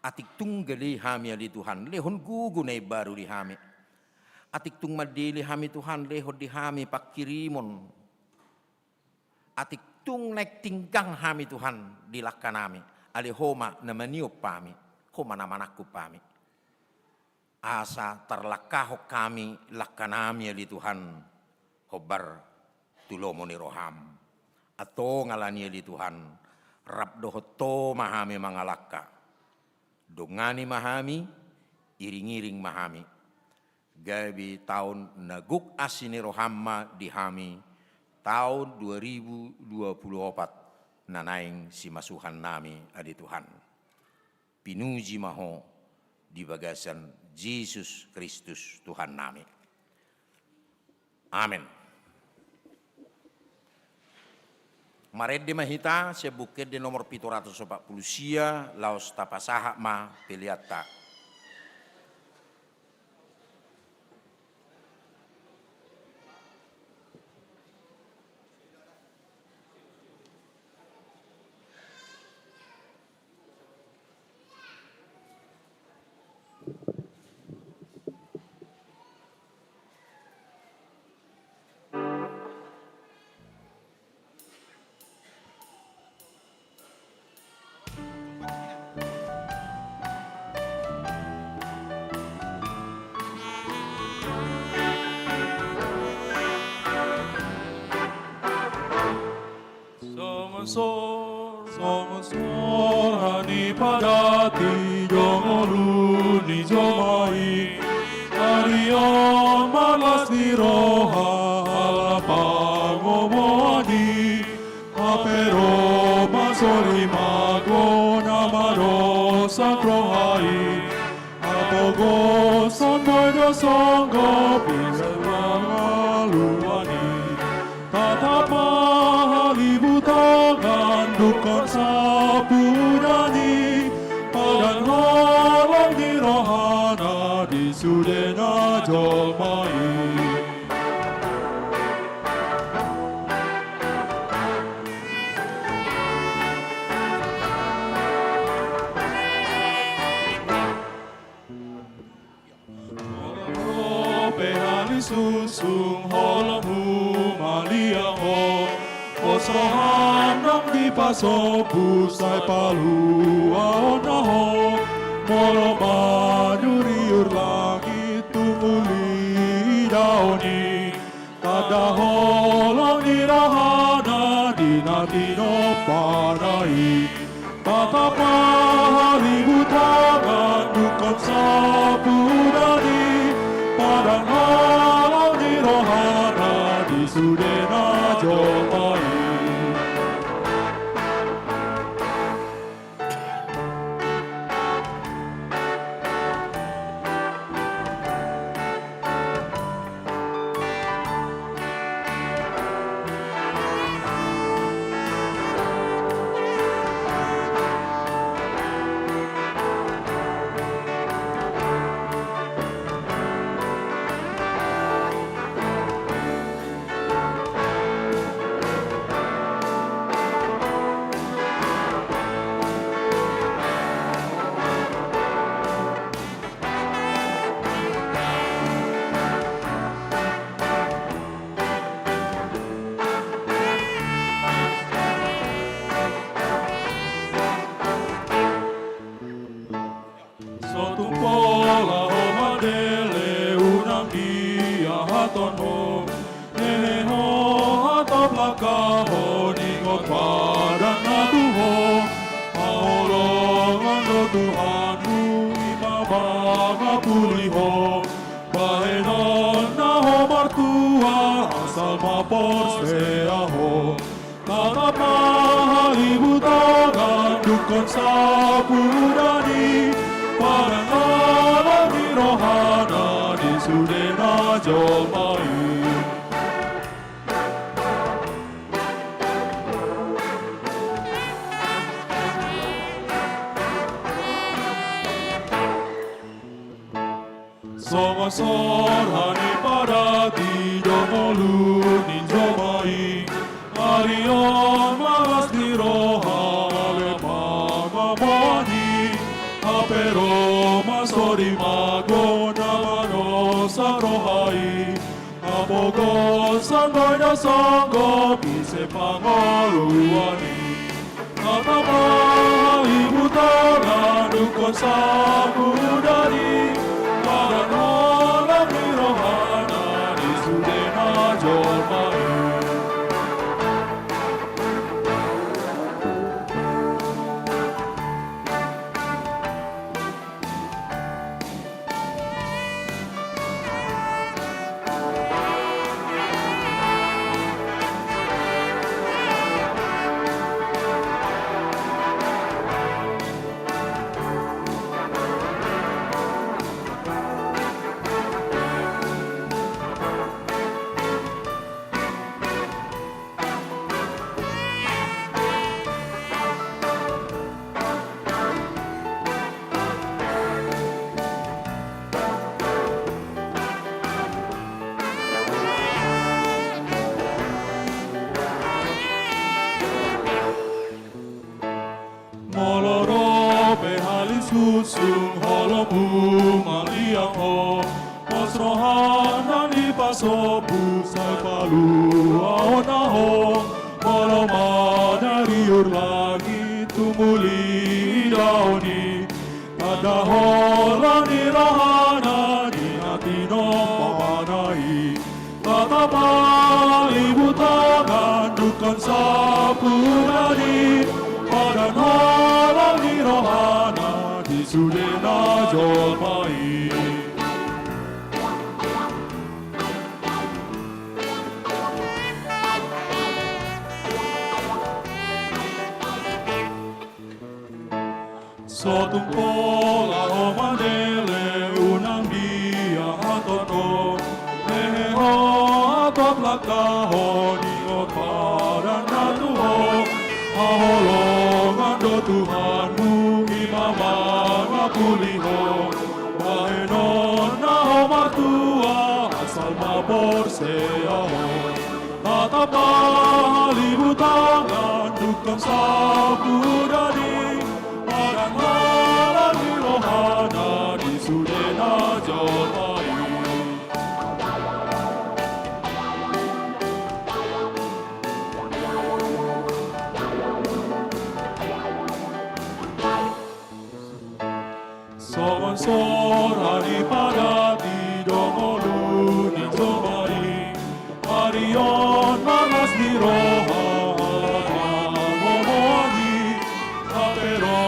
Atik tung gale hami ale Tuhan, lehon gogo na imbaru di hami. Atik tung mandele hami Tuhan, lehon di hami pangkirimon. Atik tung naeng tinggang hami Tuhan di langka nami, ale ho ma na maniop hami, ho ma na manangkup hami. Asa tarlangkahon hami langka nami ale Tuhan, hombar tu lomo ni roham. Antong alani ale Tuhan, rap dohot ho ma hami mangalangka. Dongani ma hami, iring-iring ma hami. Gabe taon na gok asi ni roham ma di hami, taon dua ribu dua puluh opat na naeng simasuhan nami ale Tuhan. Pinuji ma ho di bagasan Jesus Kristus Tuhan nami. Amen. Marende ma hita sian Buku Ende nomor pitu ratus opat pulu sia, laos tapasahat ma peleanta. Songon sora ni padati jong ulu ni jolma i, ari on ma las ni roha ala pangomoan i. Hape ro ma sori ma gona ma ro Gosan boi do songgop i sai pangaluan i. Tatap ma halibutongan dungkon sapudan i. Padan holong ni rohana di sude na jolma i. Molo ro pe hali sunsung holongmu maliang ho, pos roham nang dipasombu sai paluaonna ho. Molo manuriur langit tumuli idaon i, tanda holong ni rohana di na tinompana i. Tatap ma halibutongan dungkon sapudan i. Padan holong ni rohana di sude na jolma i. So tung pola ho mandele unang diahaton ho. Hehe ho, hatop langkahon, ingot padan na tu ho. Haholongan do Tuhanmu, i ma mangapuli ho. Bahenon na ho martua, asal ma porsea ho. Tatap ma halibutongan dungkon sapudan i. Padan holong ni rohana di sude na jolma i. Songon sorhan i padat i do ngolu ni jolma i. Ari on ma las ni roha, ale ma mamoan i. Hape ro ma sorimago na manosa roha i. Hapogosan boi do songgop i sai pangoluan i. Tatap ma halibutongan dungkon sapudan i. Padan holong ni rohana di sude na jolma i. Molo ro pe hali sunsung holongmu maliang ho, pos roham nang dipasombu sai paluaonna ho. Molo manuriur langit tumuli idaon i, tanda holong ni rohana di na tinompana i. Tatap ma halibutongan dungkon sapudan i. Padan holong ni rohana di sude na jolma i. So tung pola ho mandele Tongko, mehe ho, atop langka ho, ningot padan na tu ho. Haholongan do Tuhanmu, i ma mangapuli ho. Bahenon na ho martua, asal ma porsea ho. Tatap ma halibutangan, dungkon sapudan i, padan halak ni rohana di sudena jolma i. Songon sora ni padat i do ngolu ni jolma i. Ari on ma las ni roha, ala pangomoan i. Hape ro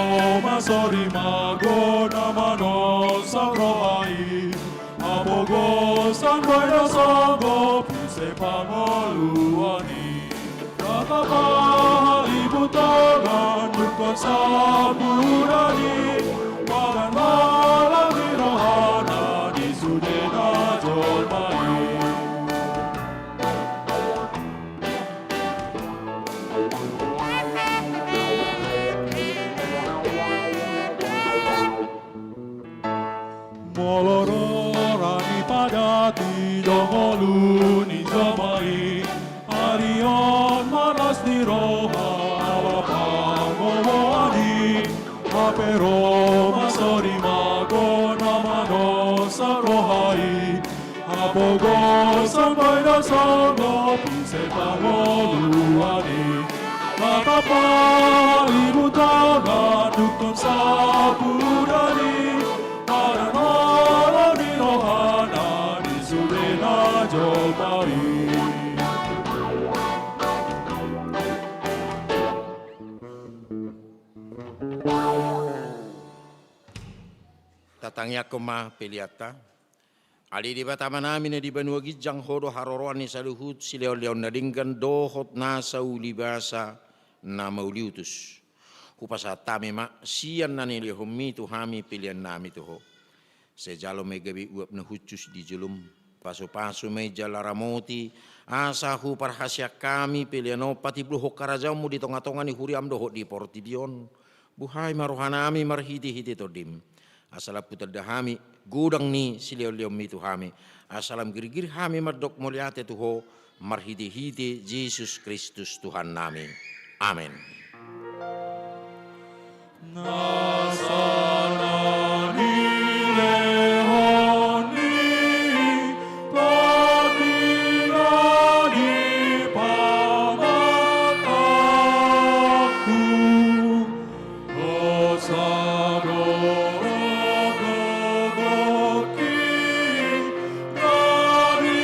ma sorimago na manosok roha i. Hapogosan do i na songgop ise pangoluan i. Tatap ma halibutangan, dungkon sapudan i, padan halak ni rohana di sudena jolma i. Molo ro ra ni padat i do ngolu ni jolma i. Ari on ma las ni roha, ala pangomoan i. Hape ro ma sorimago na manosok roha i. Hapogosan do i na songgop ise pangoluan i. Tatap ma halibutangan, dungkon sapudan i. Padan halak ni rohana di sudena jolma i. Tatangiangkon ma peleanta. Ale Debata Amanami na di banua ginjang, Ho do haroroan ni saluhut silehonlehon na denggan dohot nasa ulibasa na mauliutus. Hupasahat hami ma sian na nilehonMi tu hami peleannami tu Ho. Sai jalo ma i gabe uap na hushus di joloM. Pasupasu ma i jala ramoti, asa huparhaseang hami pelean on patimbulhon harajaonMu di tongatonga ni huriaM dohot di portibi on. Buhai ma rohanami marhitehite TondiM, asa lam hutanda hami godang ni silehonlehonMi tu hami, asa lam girgir hami mandok mauliate tu Ho, marhitehite Jesus Kristus Tuhannami. Amen. Nasa na nilehon ni Ho, di na di pamatangku, dosa dohot gogongki, na di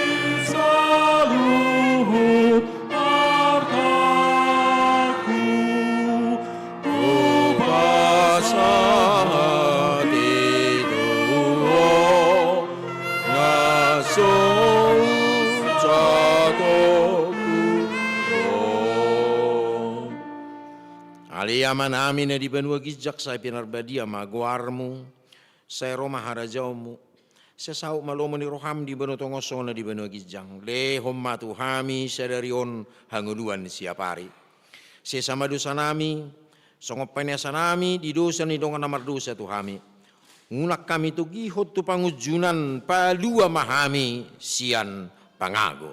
saluhut artangku, hupasahat i tu Ho, na so hujalo Ho. Ale Amanami na di banua ginjang, sai pinarbadia ma goarMu, sai ro ma harajaonMu, sai saut ma lomo ni rohaM di banua tonga on songon na di banua ginjang. Lehon ma tu hami sadari on hangoluan siapari. Sesa ma dosanami, songon painesanami di dosa ni dongan na mardosa tu hami. Unang hami togihon tu pangunjunan, palua ma hami sian pangago.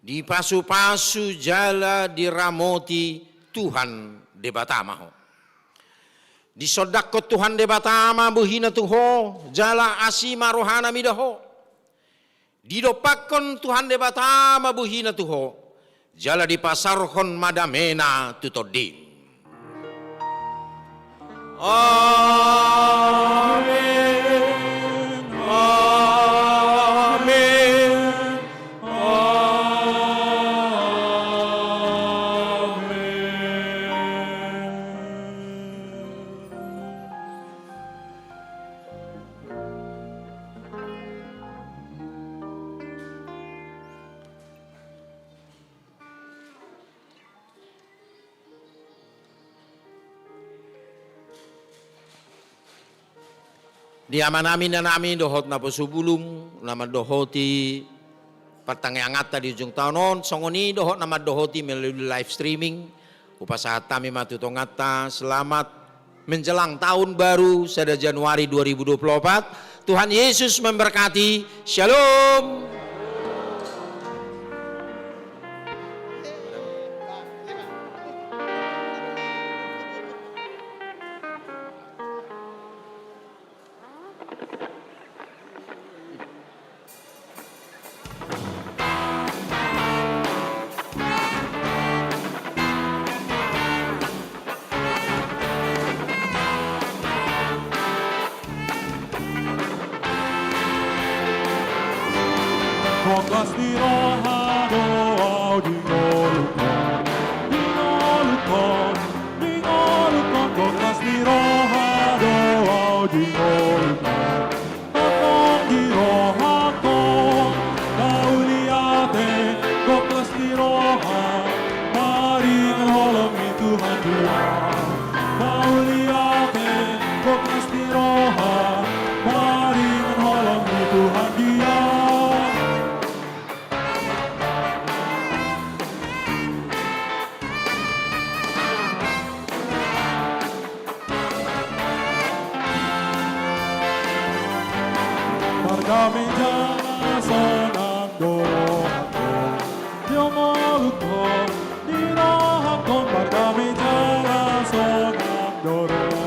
Dipasupasu jala diramoti Tuhan Debata ma ho. Disondangkon Tuhan Debata ma bohina tu ho, jala asi ma rohana mida ho. Didompakhon Tuhan Debata ma bohina tu ho, jala dipasaorhon ma damena tu tondim. Amen. Amen. Amen. Di amanami, inanami, dohot naposo bulung na mandohoti partangianganta di ujung taon on, songon i dohot na mandohoti melalui live streaming, hupasahat hami ma tu tonganta, selamat menjelang tahun baru sada Januari dua ribu dua puluh empat. Tuhan Yesus memberkati. Shalom. Gok las ni roha do au di ngolungkon, di ngolungkon, di ngolungkon. Gok las ni roha do au di ngolungkon. Tongtong di rohangkon, mauliate, gok las ni roha, maringan holong ni Tuhan dia. Mauliate, gok las ni roha, maringan holong ni Tuhan dia. Marga meja sonang do rohangkon, di ngolungkon, di rohangkon, marga meja sonang do rohangkon.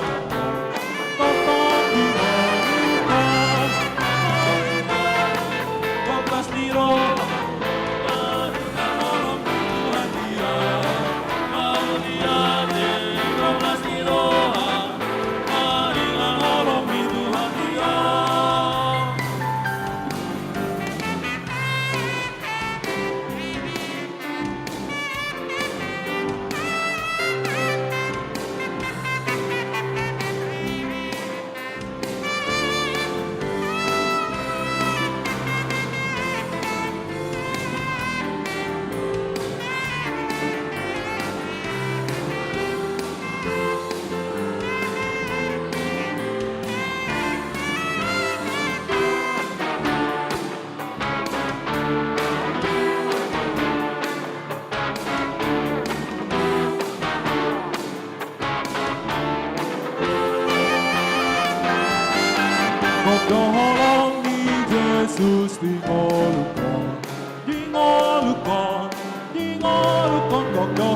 Gok do holong ni Jesus di ngolungkon, di ngolungkon, di ngolungkon. Gok do